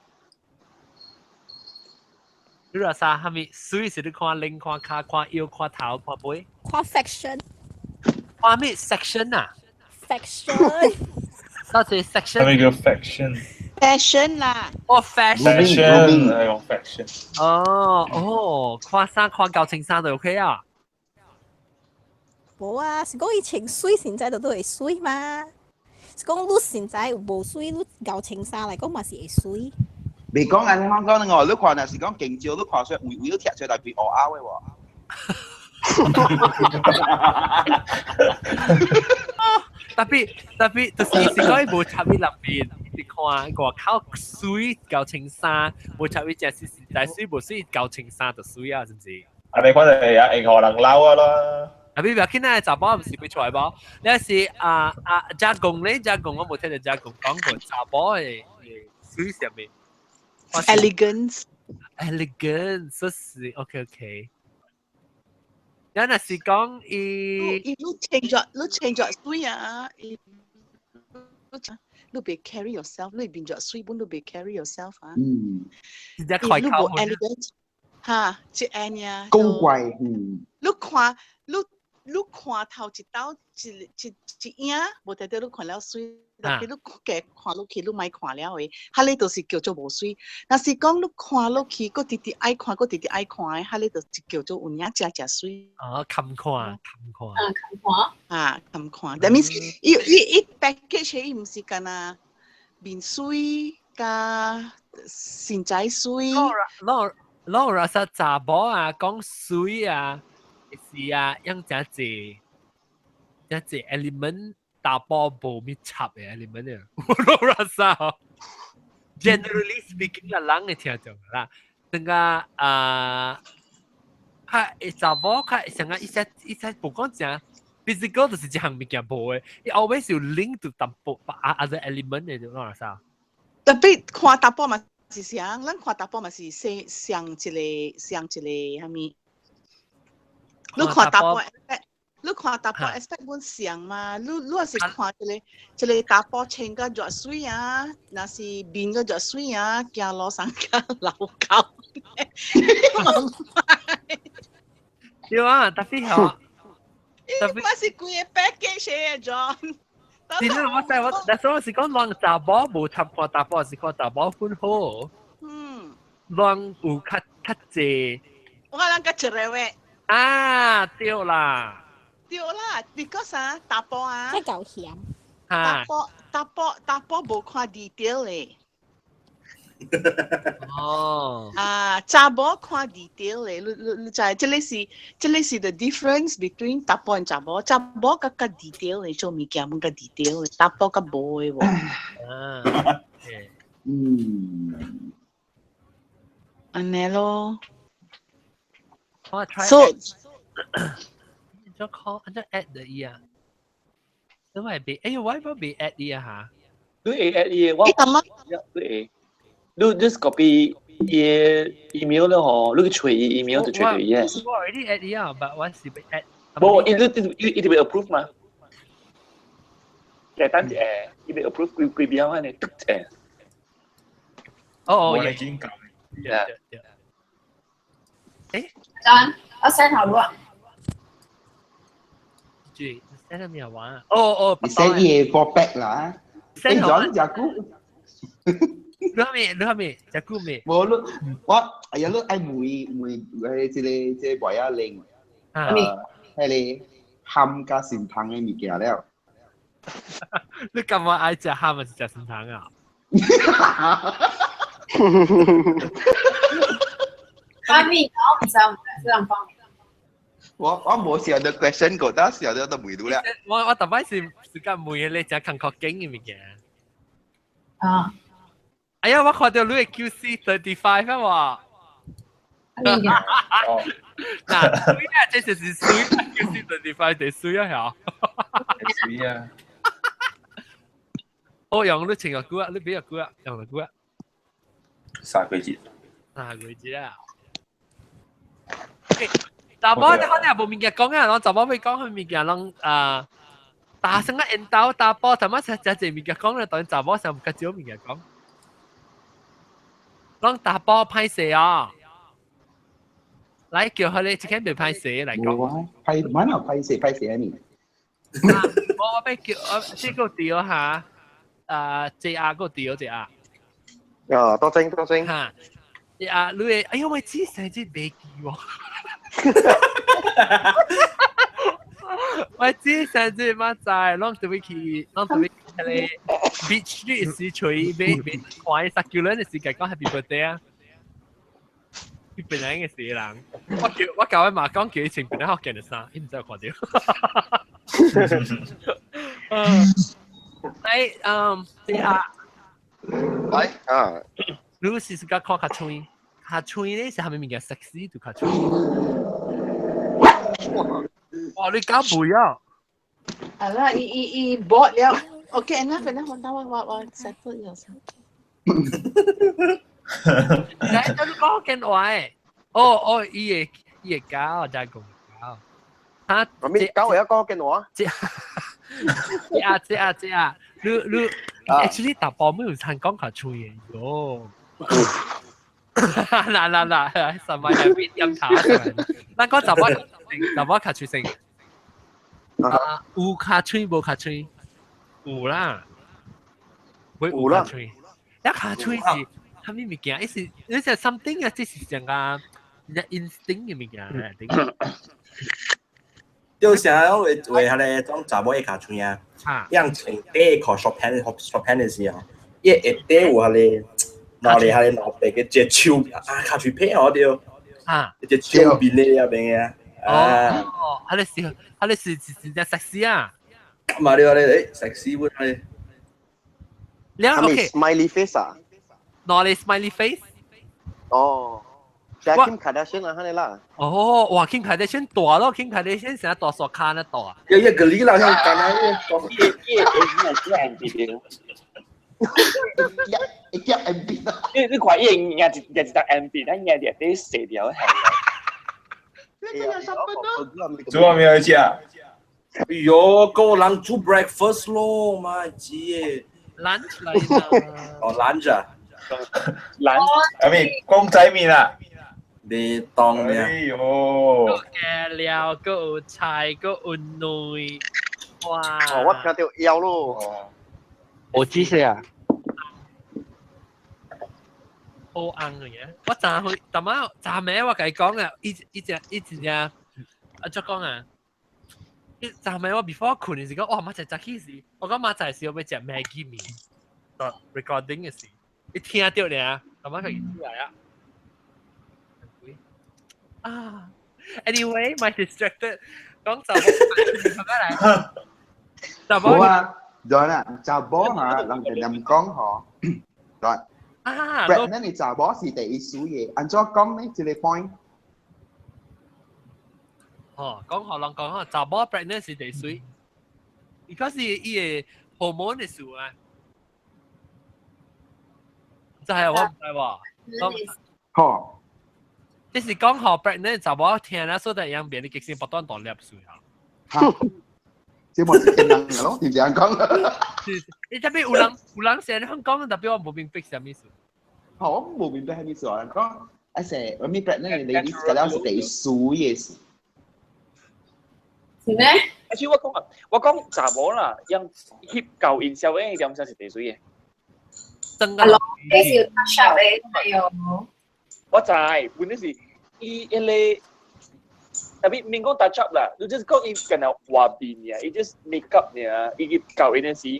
你話啥？哈咪水是你看臉、看跤、看腰、看頭、看背？看 fashion。看咩 section 啊？fashion。啥子 section？咩叫 fashion？ fashion 啦。哦，fashion。 fashion 係用 fashion。哦哦，看衫看夠穿衫就 OK 啊。無啊，是講伊穿媠，現在就都會媠嘛。是講你現在無媠，你夠穿衫來講嘛是會媠。未講按呢講我，你看若是講勁少，你看出位位都踢出來變烏拗的喎。 特別特別，就是是講伊無插伊入面，是看外口媠夠穿衫，無插伊正是實在媠無媠夠穿衫就媠啊，是毋是？啊，你看就係啊，會予人鬧啊啦。啊，你不要緊啊，查某毋是會出來無？你是啊啊，加工咧，加工我無聽到加工講過查某的媠啥物？Elegance。 Elegance，是 OK OK。咱若是講伊，伊你穿著你穿著媠啊，伊你別 carry yourself，你變著媠本你別 carry yourself 啊。嗯。直接開口。 elegant，哈，這按呢。高貴，嗯。你看，你你看頭一道一一一影，無代表你看了媠，特別你加看落去，你莫看了的，彼个就是叫做無媠。若是講你看落去，閣直直愛看，閣直直愛看的，彼个就叫做有影誠誠媠。哦，堪看，堪看。啊，堪看。啊，堪看。That means 伊伊伊 package 伊毋是干焦面媠佮身材媠。攞攞攞啥查某啊，講媠啊。是啊，樣誠濟，誠濟 element 查埔無咪插的 element 啊，我老實 generally speaking 啦，人會聽著啦，等個啊，較查某較像啊，一些一些無講誠 physical 就是一項物件無的，伊 always 有 link to 淡薄 other element 的，就老實。特別看查埔嘛是啥？咱看查埔嘛是說像一個像一個啥物？你看查埔，你看查埔 expect 阮像嘛？你你若是看一個一個查埔穿甲熱水啊，若是面個熱水啊，行路上較老狗。對啊，特別好。特別嘛是規個 package 的 John。是啦，我知我，但是我是講人查某無參看查埔，是看查某款好。嗯。人有較較濟。我人較一個話。啊，對啦，對啦，because 啊，查埔啊，真夠險。查埔查埔查埔無看 detail 咧。哦。啊，查某看 detail 咧，你你你知，這個是這個是 the difference between 查埔 and 查某，查某較較 detail 咧，做物件攏較 detail 咧，查埔較無的喎。啊。嗯。按呢咯。我 try So，按怎 call 按怎 add 的伊啊？怎麼會哎呦，我冇被 add 伊啊嚇？你會 add 伊？我你會，你 just copy 伊 email 了吼，你去揣伊 email 就揣到伊。我 already add 伊啊，but 我是被 add。無，伊你伊伊就被 approve 嘛？簡單一下，伊被 approve 規規邊安尼，嘟一下。哦哦，我已經講。 Yeah. 誒， John，我 send 好了。住 send 咩話？哦哦，你 send 伊個 back 啦。你講食久。你係咪？你係咪？食久未？無你我哎呀，你愛問問誒，這個妹仔玲，啊，迄個鹹加心糖的物件了。你感覺愛食鹹還是食心糖啊？媽咪，我唔知，唔知人幫。我無想到 question 過，但想到都問到了。我特擺是甲問的，你食康確經的物件。啊！哎呀，我看到你的 QC35 啊！喎。嗱，水啊，這就是水啊，QC35 就水啊，嚇。水啊！我用你穿個久啊，你俾個久啊，用個久啊。3個月。3個月啊。查某你可能無物件講啊，攏查某欲講彼物件攏啊，大聲啊，緣投查埔，他媽食食濟物件講咧，當然查某上較少物件講。攏查埔歹勢啊！來叫佢哋一間袂歹勢來講。歹，蠻好歹勢歹勢啊你。我欲叫我這個對哈，啊，JR 個對 JR。啊，多精多精。哈，JR 你會，哎呦喂，這生日袂記喎。我這生日嘛在，攏特別去，攏特別去彼个 beach 的時吹，買買看伊十九人的時間講 Happy birthday 啊！伊本來應該是人，我叫我舊位嘛講叫伊穿本來福建的衫，伊毋知有看著。哎，嗯，對啊。來啊！你是是甲看較穿，較穿咧是蝦米物件 sexy 就較穿。哇！你敢袂啊？啊啦，伊伊伊 bought 了。OK，enough enough，我我我 settle 了先。來，你講福建話誒？哦哦，伊會伊會教，真講教。啊，我咪教我一講福建話。這啊這啊這啊，你你 actually 大埔沒有參講較脆的喲。嗱嗱嗱，十萬入邊飲茶。咱講查某查某較脆性。啊，有較脆無較脆？有啦，會有較脆。一較脆是蝦米物件？伊是伊是 something 啊，這是上個 instinct 的物件嚟。就像為為彼个種查某會較脆啊，樣穿短褲 short pants short pants 的時候，伊下底有彼个腦裡彼個腦白個一個手啊，較喙皮哦對，啊，一個手面的遐邊啊，哦，彼個是彼個是真正 sexy 啊，嘛對咧，誒 sexy 本咧，了 OK smiley face 啊，哪裡 smiley face？哦。Kim Kardashian 啊，哈你啦。哦，哇，Kim Kardashian 大咯，Kim Kardashian 成日大傻卡那大。一一個你啦，像干那個，一一一一 M B 一一 M B 你你看伊贏一贏一隻 M B，咱贏佇底細條係。煮完沒有食？哎喲，夠人煮 breakfast 咯，媽雞！lunch 來啦。哦，lunch 啊。 lunch。阿咪公仔麵啊。袂當咩？哎喲！加料，閣有菜，閣有卵，哇！哦，我聽著枵咯。我知識啊。好紅嘅嘢，我昨去，逐擺昨暝我共伊講啊，伊伊只伊一只，啊怎講啊？伊昨暝我 before 睏的時講，哇！明仔早起時，我講明仔時我欲食 Maggi 麵，recording 的時，伊聽著爾，逐擺家己出來啊。啊，anyway，咪 distracted，講查某，嚟，查某啊，對啦，查某哈，人哋咁講嗬，對。啊，pregnant 的查某是第一輸的，按怎講呢？這個 point。哦，講好人講好，查某 pregnant 是第水，because 伊個 hormone 的事啊。就係我毋知喎。好。這是講好 pregnant 查某聽啦，所以樣變你激性不斷大粒水啊。這無是天人咯，是這樣講。你特別有人有人先香港，特別我無明白啥物意思。好，我無明白啥物意思啊。講啊是，我咪 pregnant 的 ladies 個了是第水的事。是咩？而且我講啊，我講查某啦，用翕舊印小影點先是第水嘅。真啊，咯，你是要 touch up 嘅，係哦。我知，本來是伊迄個。特別免講 touch up 啦，你就是講伊干焦畫面爾，伊就是 make up 爾，伊去舊印的時，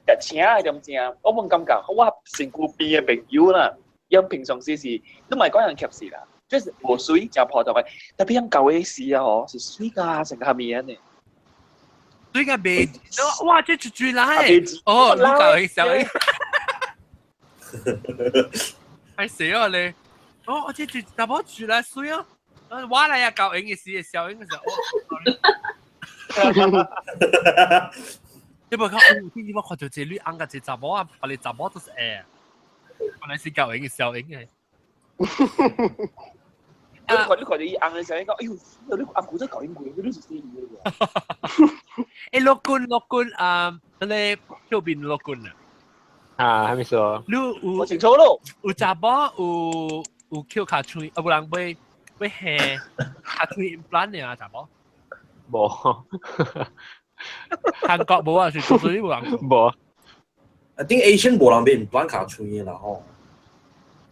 日請的點正，我冇感覺，我身軀邊的朋友啦，因平常時是，你唔係講人夾死啦，就是無水誠普通的，特別因舊的時啊吼，是水甲成個面呢。水甲袂，哇！這就最難哦，你舊的小影，係死啊你！哦，我這就查某住來水啊！我來啊，舊影嘅時，小影嘅時候，你無看，天我看到這女翁甲這查某啊，別個查某都是會，原來是舊影嘅小影嘅。你看到伊翁嘅時候，伊講：哎呦，你阿姑真舊影過，你是死伊嘅。欸，樂君樂君啊，嗰個右邊樂君啊。啊，係咪說？你有我清楚咯。有查某有抾尻喙，啊，無人買。欲下尻喙 implant 呢啊，查某？無。韓國無啊，是做做無人。無。 I think Asian 無人買 implant 尻喙啦吼。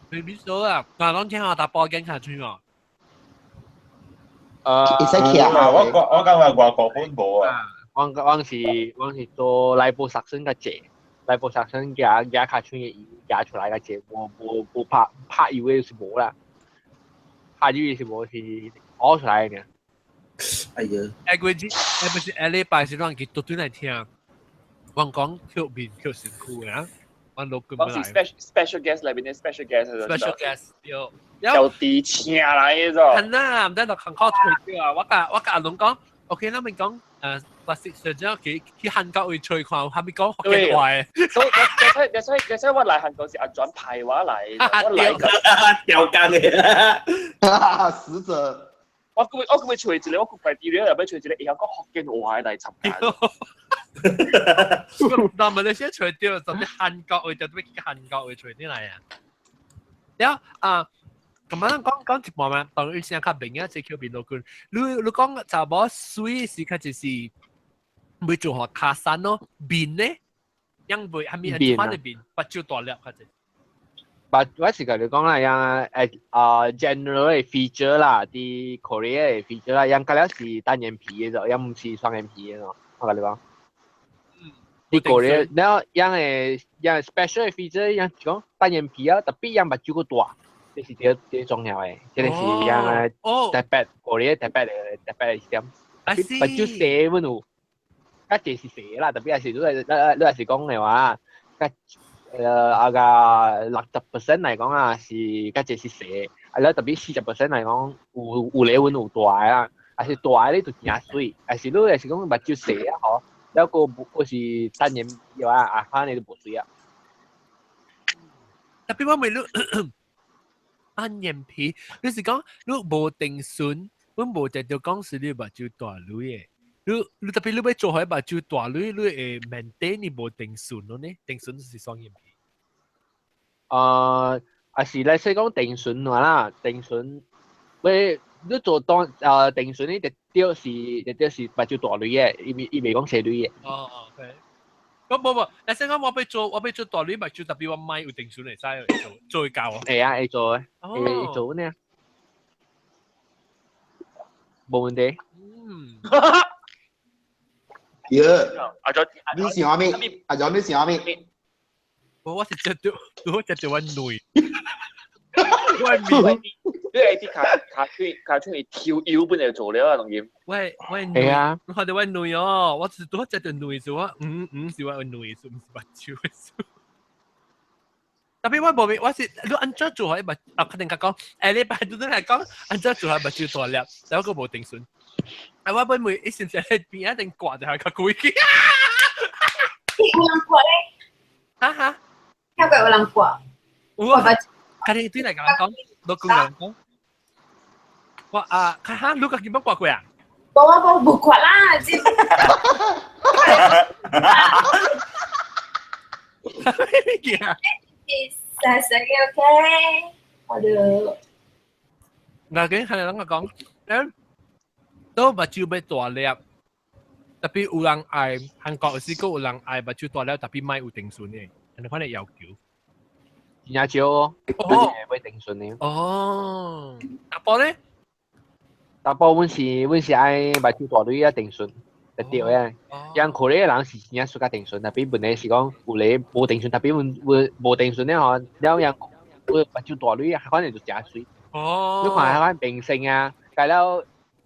未必說啊，嗱，攏聽下查埔揀尻喙哦。會使徛我我感覺外國本無啊。我是做 liposuction 較濟，liposuction 夾夾尻喙嘅夾出來較濟，無無無拍拍油的是無啦。拍油的是無是嘔出來的。哎呀！下個月，不是下禮拜是咱去倒轉來聽，我講抾面抾身軀啊，我錄過我是 special guest 裏邊的 special guest。 special guest 對。有地請來的咗。係啦，唔得就近靠吹掉啊！我佮阿龍講，OK，咱咪講plastic surgeon 去去韓國會吹看，係咪講福建話？所以所以我來韓國是阿轉派我來，我來個掉工的。死者。我佢會吹一個，我佢快啲咧，又要吹一個會曉講福建話來參加。但係你先吹掉，就啲韓國話就啲韓國話吹啲嚟啊！了啊，咁樣講講一半嘛，當然先較明啊，這叫變到君。你講查某水是較就是袂做予尻瘦咯，面咧，樣袂係咪按怎的面，目睭大粒較濟。但我是共你講啦，樣啊 general 的 feature 啦，佇 Korea 的 feature 啦，樣較了是單眼皮的，樣毋是雙眼皮的咯。我共你講。佇 Korea，然後樣的樣 special 的 feature 樣是講單眼皮啊，特別樣目睭閣大，這是最最重要的，這個是樣的特別 Korea 特別的點。目睭細阮有，較濟是細啦，特別係是你若是講的話，較。啊個60% 來講啊，是較濟是細，啊了特別40% 來講，有咧阮有大啊，啊是大的你就誠媠，啊是你若是講目睭細啊吼，了閣閣是單眼皮啊，啊反正就無媠啊。特別我問你單眼皮，你是講你無定唇，阮無定著講是你目睭大蕊的。你特別你欲做予目睭大蕊，你會 maintain 你無定唇咯呢？定唇就是雙眼皮。啊是來說講定唇話啦，定唇，喂，你做當定唇你直接是目睭大蕊的，伊袂講細蕊的。哦，OK。咁無無，你先講我欲做大蕊目睭，特別我莫有定唇會使做做會到啊。會啊，會做的，會做呢。無問題。嗯。耶！阿咗，你是啥物？阿咗你是啥物？我是食著，我食著我女。我面，你係啲尻尻挑腰本嚟做了啊，當然。喂喂，係啊，我看到我女哦，我是拄食著女數，我是我女數，毋是目睭的數。特別我無明，我是你按怎做予目啊？肯定共講，禮拜拄拄來講，按怎做予目睭大粒，但我閣無定唇。啊，我本問伊是毋是喺邊一定掛就係較貴去。有人掛咧？哈哈，聽過有人掛？有啊，家己對來共人講，老公人講，我啊，哈，你家己捌掛過啊？無啊，無無掛啦，這。咩件？細細嘅 OK，好的。嗱，緊係啷個講？誒，都目睭欲大粒，特別有人愛韓國有時閣有人愛目睭大了，特別莫有定順的，按呢款的要求。真正少哦，哦，會定順的。哦，查埔咧？查埔阮是愛目睭大蕊啊定順，就對的。像可能人是真正suka定順，特別問題是講有咧無定順，特別阮阮無定順咧吼，了樣有目睭大蕊啊，反正就誠媠。哦。你看彼款明星啊，改了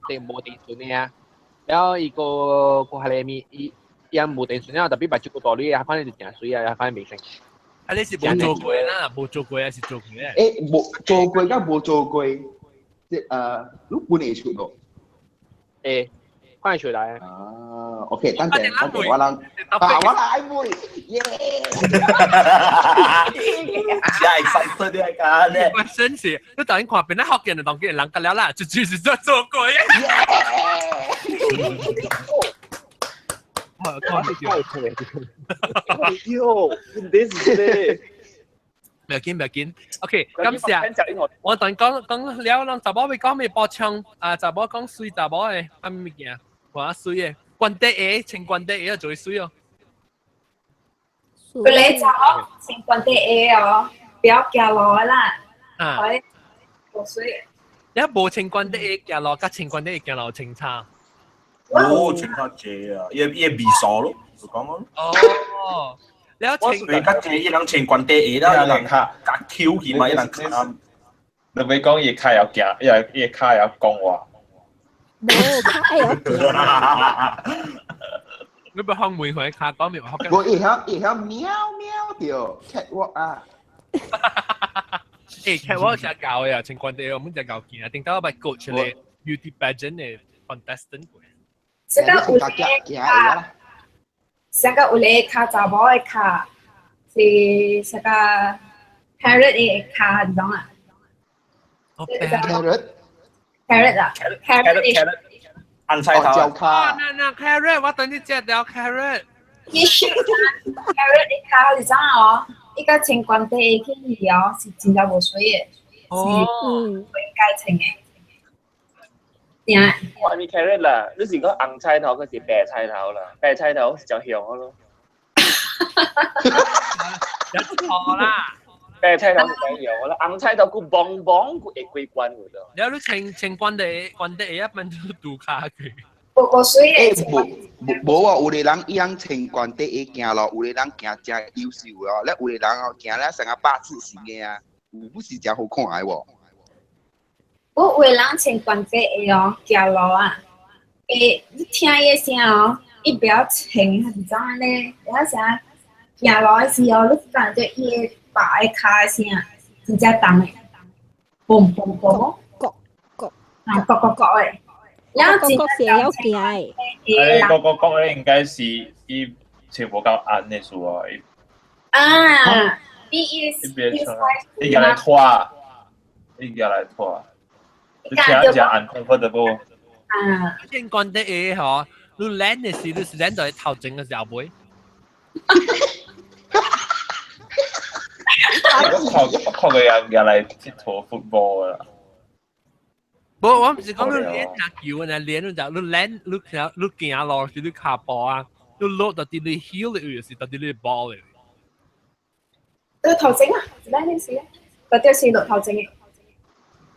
定無定順的啊，了伊個個彼个物，伊伊無定順了，特別目睭閣大蕊啊，反正就誠媠啊，彼款明星。啊，你是無做過啦，無做過還是做過？欸，無做過佮無做過，即你本會出咯？會，看會出來。啊，OK，等陣等陣我人，啊，我來妹，耶！真 excited 你講咧。我真是，你當然看邊個福建的當見人甲了啦，就是做做過。我看喲，問題是咧。唔要緊，唔要緊。OK，感謝。我等講講了，咱查某欲講咩補充啊？查某講媠查某的，啥物件？看媠的，關底鞋，穿關底鞋就會媠哦。佢你查某穿關底鞋哦，不要行路啦。啊。無媠。你無穿關底鞋行路，佮穿關底鞋行路穿差。哦，穿較濟啊，伊伊味素咯，就講咯。哦。你要穿佢較濟，伊人穿關底鞋啦，伊人較較 Q 起嘛，伊人較。你咪講伊跤會行，伊伊跤會講話。無，跤會行。你不學每回跤講咪學緊。我會曉會曉喵喵著 catwalk 啊。欸，catwalk 真𠢕的啊，穿關底鞋，我們真𠢕見啊，頂到我捌 coach 咧 beauty pageant 的 contestant 過。這個有咧，這個有咧跤查某的跤，是這個 parrot 的跤，你懂啊？Parrot。 Carrot 啊，carrot 的。紅菜頭。啊，那那 carrot，我等你食著 carrot。伊是 carrot 的跤，你知哦？伊個穿關底去哦，是真正無媠的，是應該穿的。我係咪 carrot 啦？你是講紅菜頭，還是白菜頭啦？白菜頭是較香咯。有錯啦！白菜頭是較香啦，紅菜頭佢滂滂佢會過關㗎。你你穿穿關底關底一般都拄跤去。無無媠的。欸，無無無啊！有个人伊樣穿關底鞋行路，有个人行誠優秀哦，咧有个人哦行咧成個八字形的啊，有不是誠好看的喎。我有个人穿關底鞋哦，行路啊，欸，你聽伊的聲哦，伊袂曉穿，還是怎樣咧？有影聲行路的時候，你感覺伊的白的跤的聲，真正重的，嘣嘣嘣，咯咯啊，咯咯咯的，然後咯咯是會曉行的。欸，咯咯咯咧應該是伊穿無夠硬的事啊。啊，伊伊伊別穿，伊舉來拖，伊舉來拖。你聽真 uncomfortable。啊！見關底鞋吼，你躝的時，你是躝到頭前還是後尾？我看我看過人舉來𨑨迌 football 啦。無，我毋是講你練下球呢，練你就你躝，你行你行路時你跤步啊，你落到佇你 heel 的位，是到佇你 ball 的位。落頭前啊，躝的時啊，嗰條是落頭前的。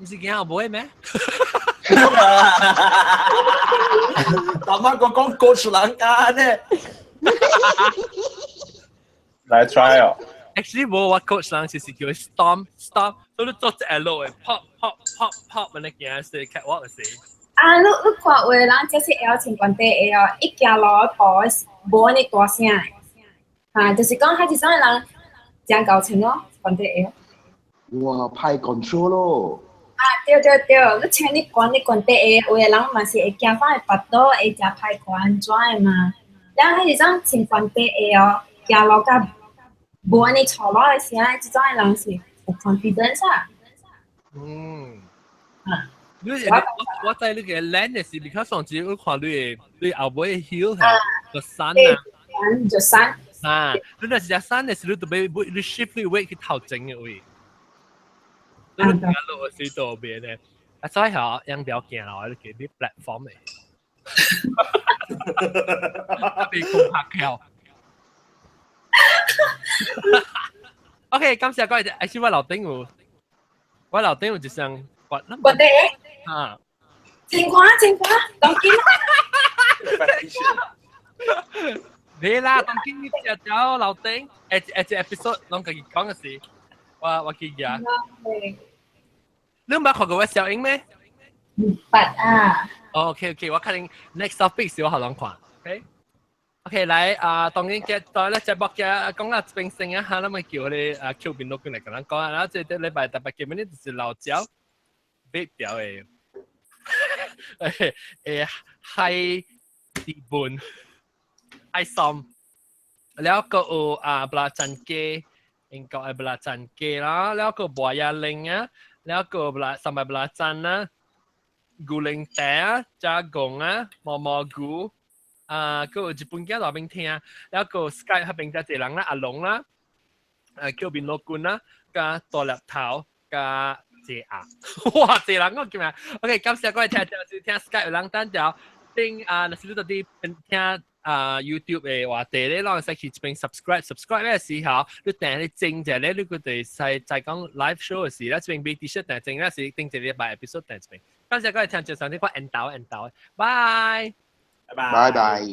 毋是行後尾咩？大媽個講 coach 人家呢？來 try 哦。 Actually，無我 coach 人是叫 stomp stomp，所以你做一下落的 pop pop pop pop，按呢行是 catwalk 是。啊，你你看有的人這是會曉穿關底鞋哦，伊行路的步無按呢大聲的，啊，就是講彼一種的人誠𠢕穿哦，關底鞋。哇，歹 control 咯！啊，對對對，你穿你懸你關底鞋，有的人嘛是會驚放會跋倒，會誠歹看按怎的嘛。然後彼一種穿關底鞋哦，行路較無按呢錯落的聲，這種的人是有 confidence 啊。嗯。啊。你我我知你個躝的是，because 上次我看你的你後尾 heel 係個山啊。就山。啊，你若是隻山的時，你就欲你 shift 你 weight 去頭前的位。你行路時倒邊的，啊所以吼，樣不要驚啦，你給你 platform 的。被攻拍橋。OK，感謝各位，哎，是我樓頂有，我樓頂有一雙骨，骨的啊，情歌情歌，當今。你啦，當今你食條樓頂，誒誒隻 episode 攏家己講嘅事，我記得。你捌看過我小英咩？捌啊。 OK OK，我可能 next topic 是我予人看。OK OK，來啊，當然嘅當咧節目嘅講啊冰星啊，哈，咱咪叫你啊 Q 邊錄過來共咱講啊，然後這個禮拜特別見面呢就是老椒別掉的，海地本海參，แล้วก็有啊布拉贊雞，英國的布拉贊雞啦，แล้วก็บัวยา玲啊，แล้วก็布拉三百布拉贊啊，牛奶茶啊，加貢啊，毛毛菇。啊，閣有日本囝內邊聽，了閣 Skype 彼邊遮濟人啦，阿龍啦，叫面老君啦，佮大粒頭，佮謝亞，哇，濟人我叫咩？OK，感謝各位聽眾，是聽 Skype 人等條頂啊，若是你佇聽啊 YouTube 的話題咧，攏會使去這邊 subscribe，subscribe 的時候，你訂咧整者咧，你閣會使在講 live show 的時，咧這邊買 T-shirt 訂整咧是頂一禮拜 episode 訂這邊。感謝各位聽眾，上次我end頭 end 頭，拜。拜拜。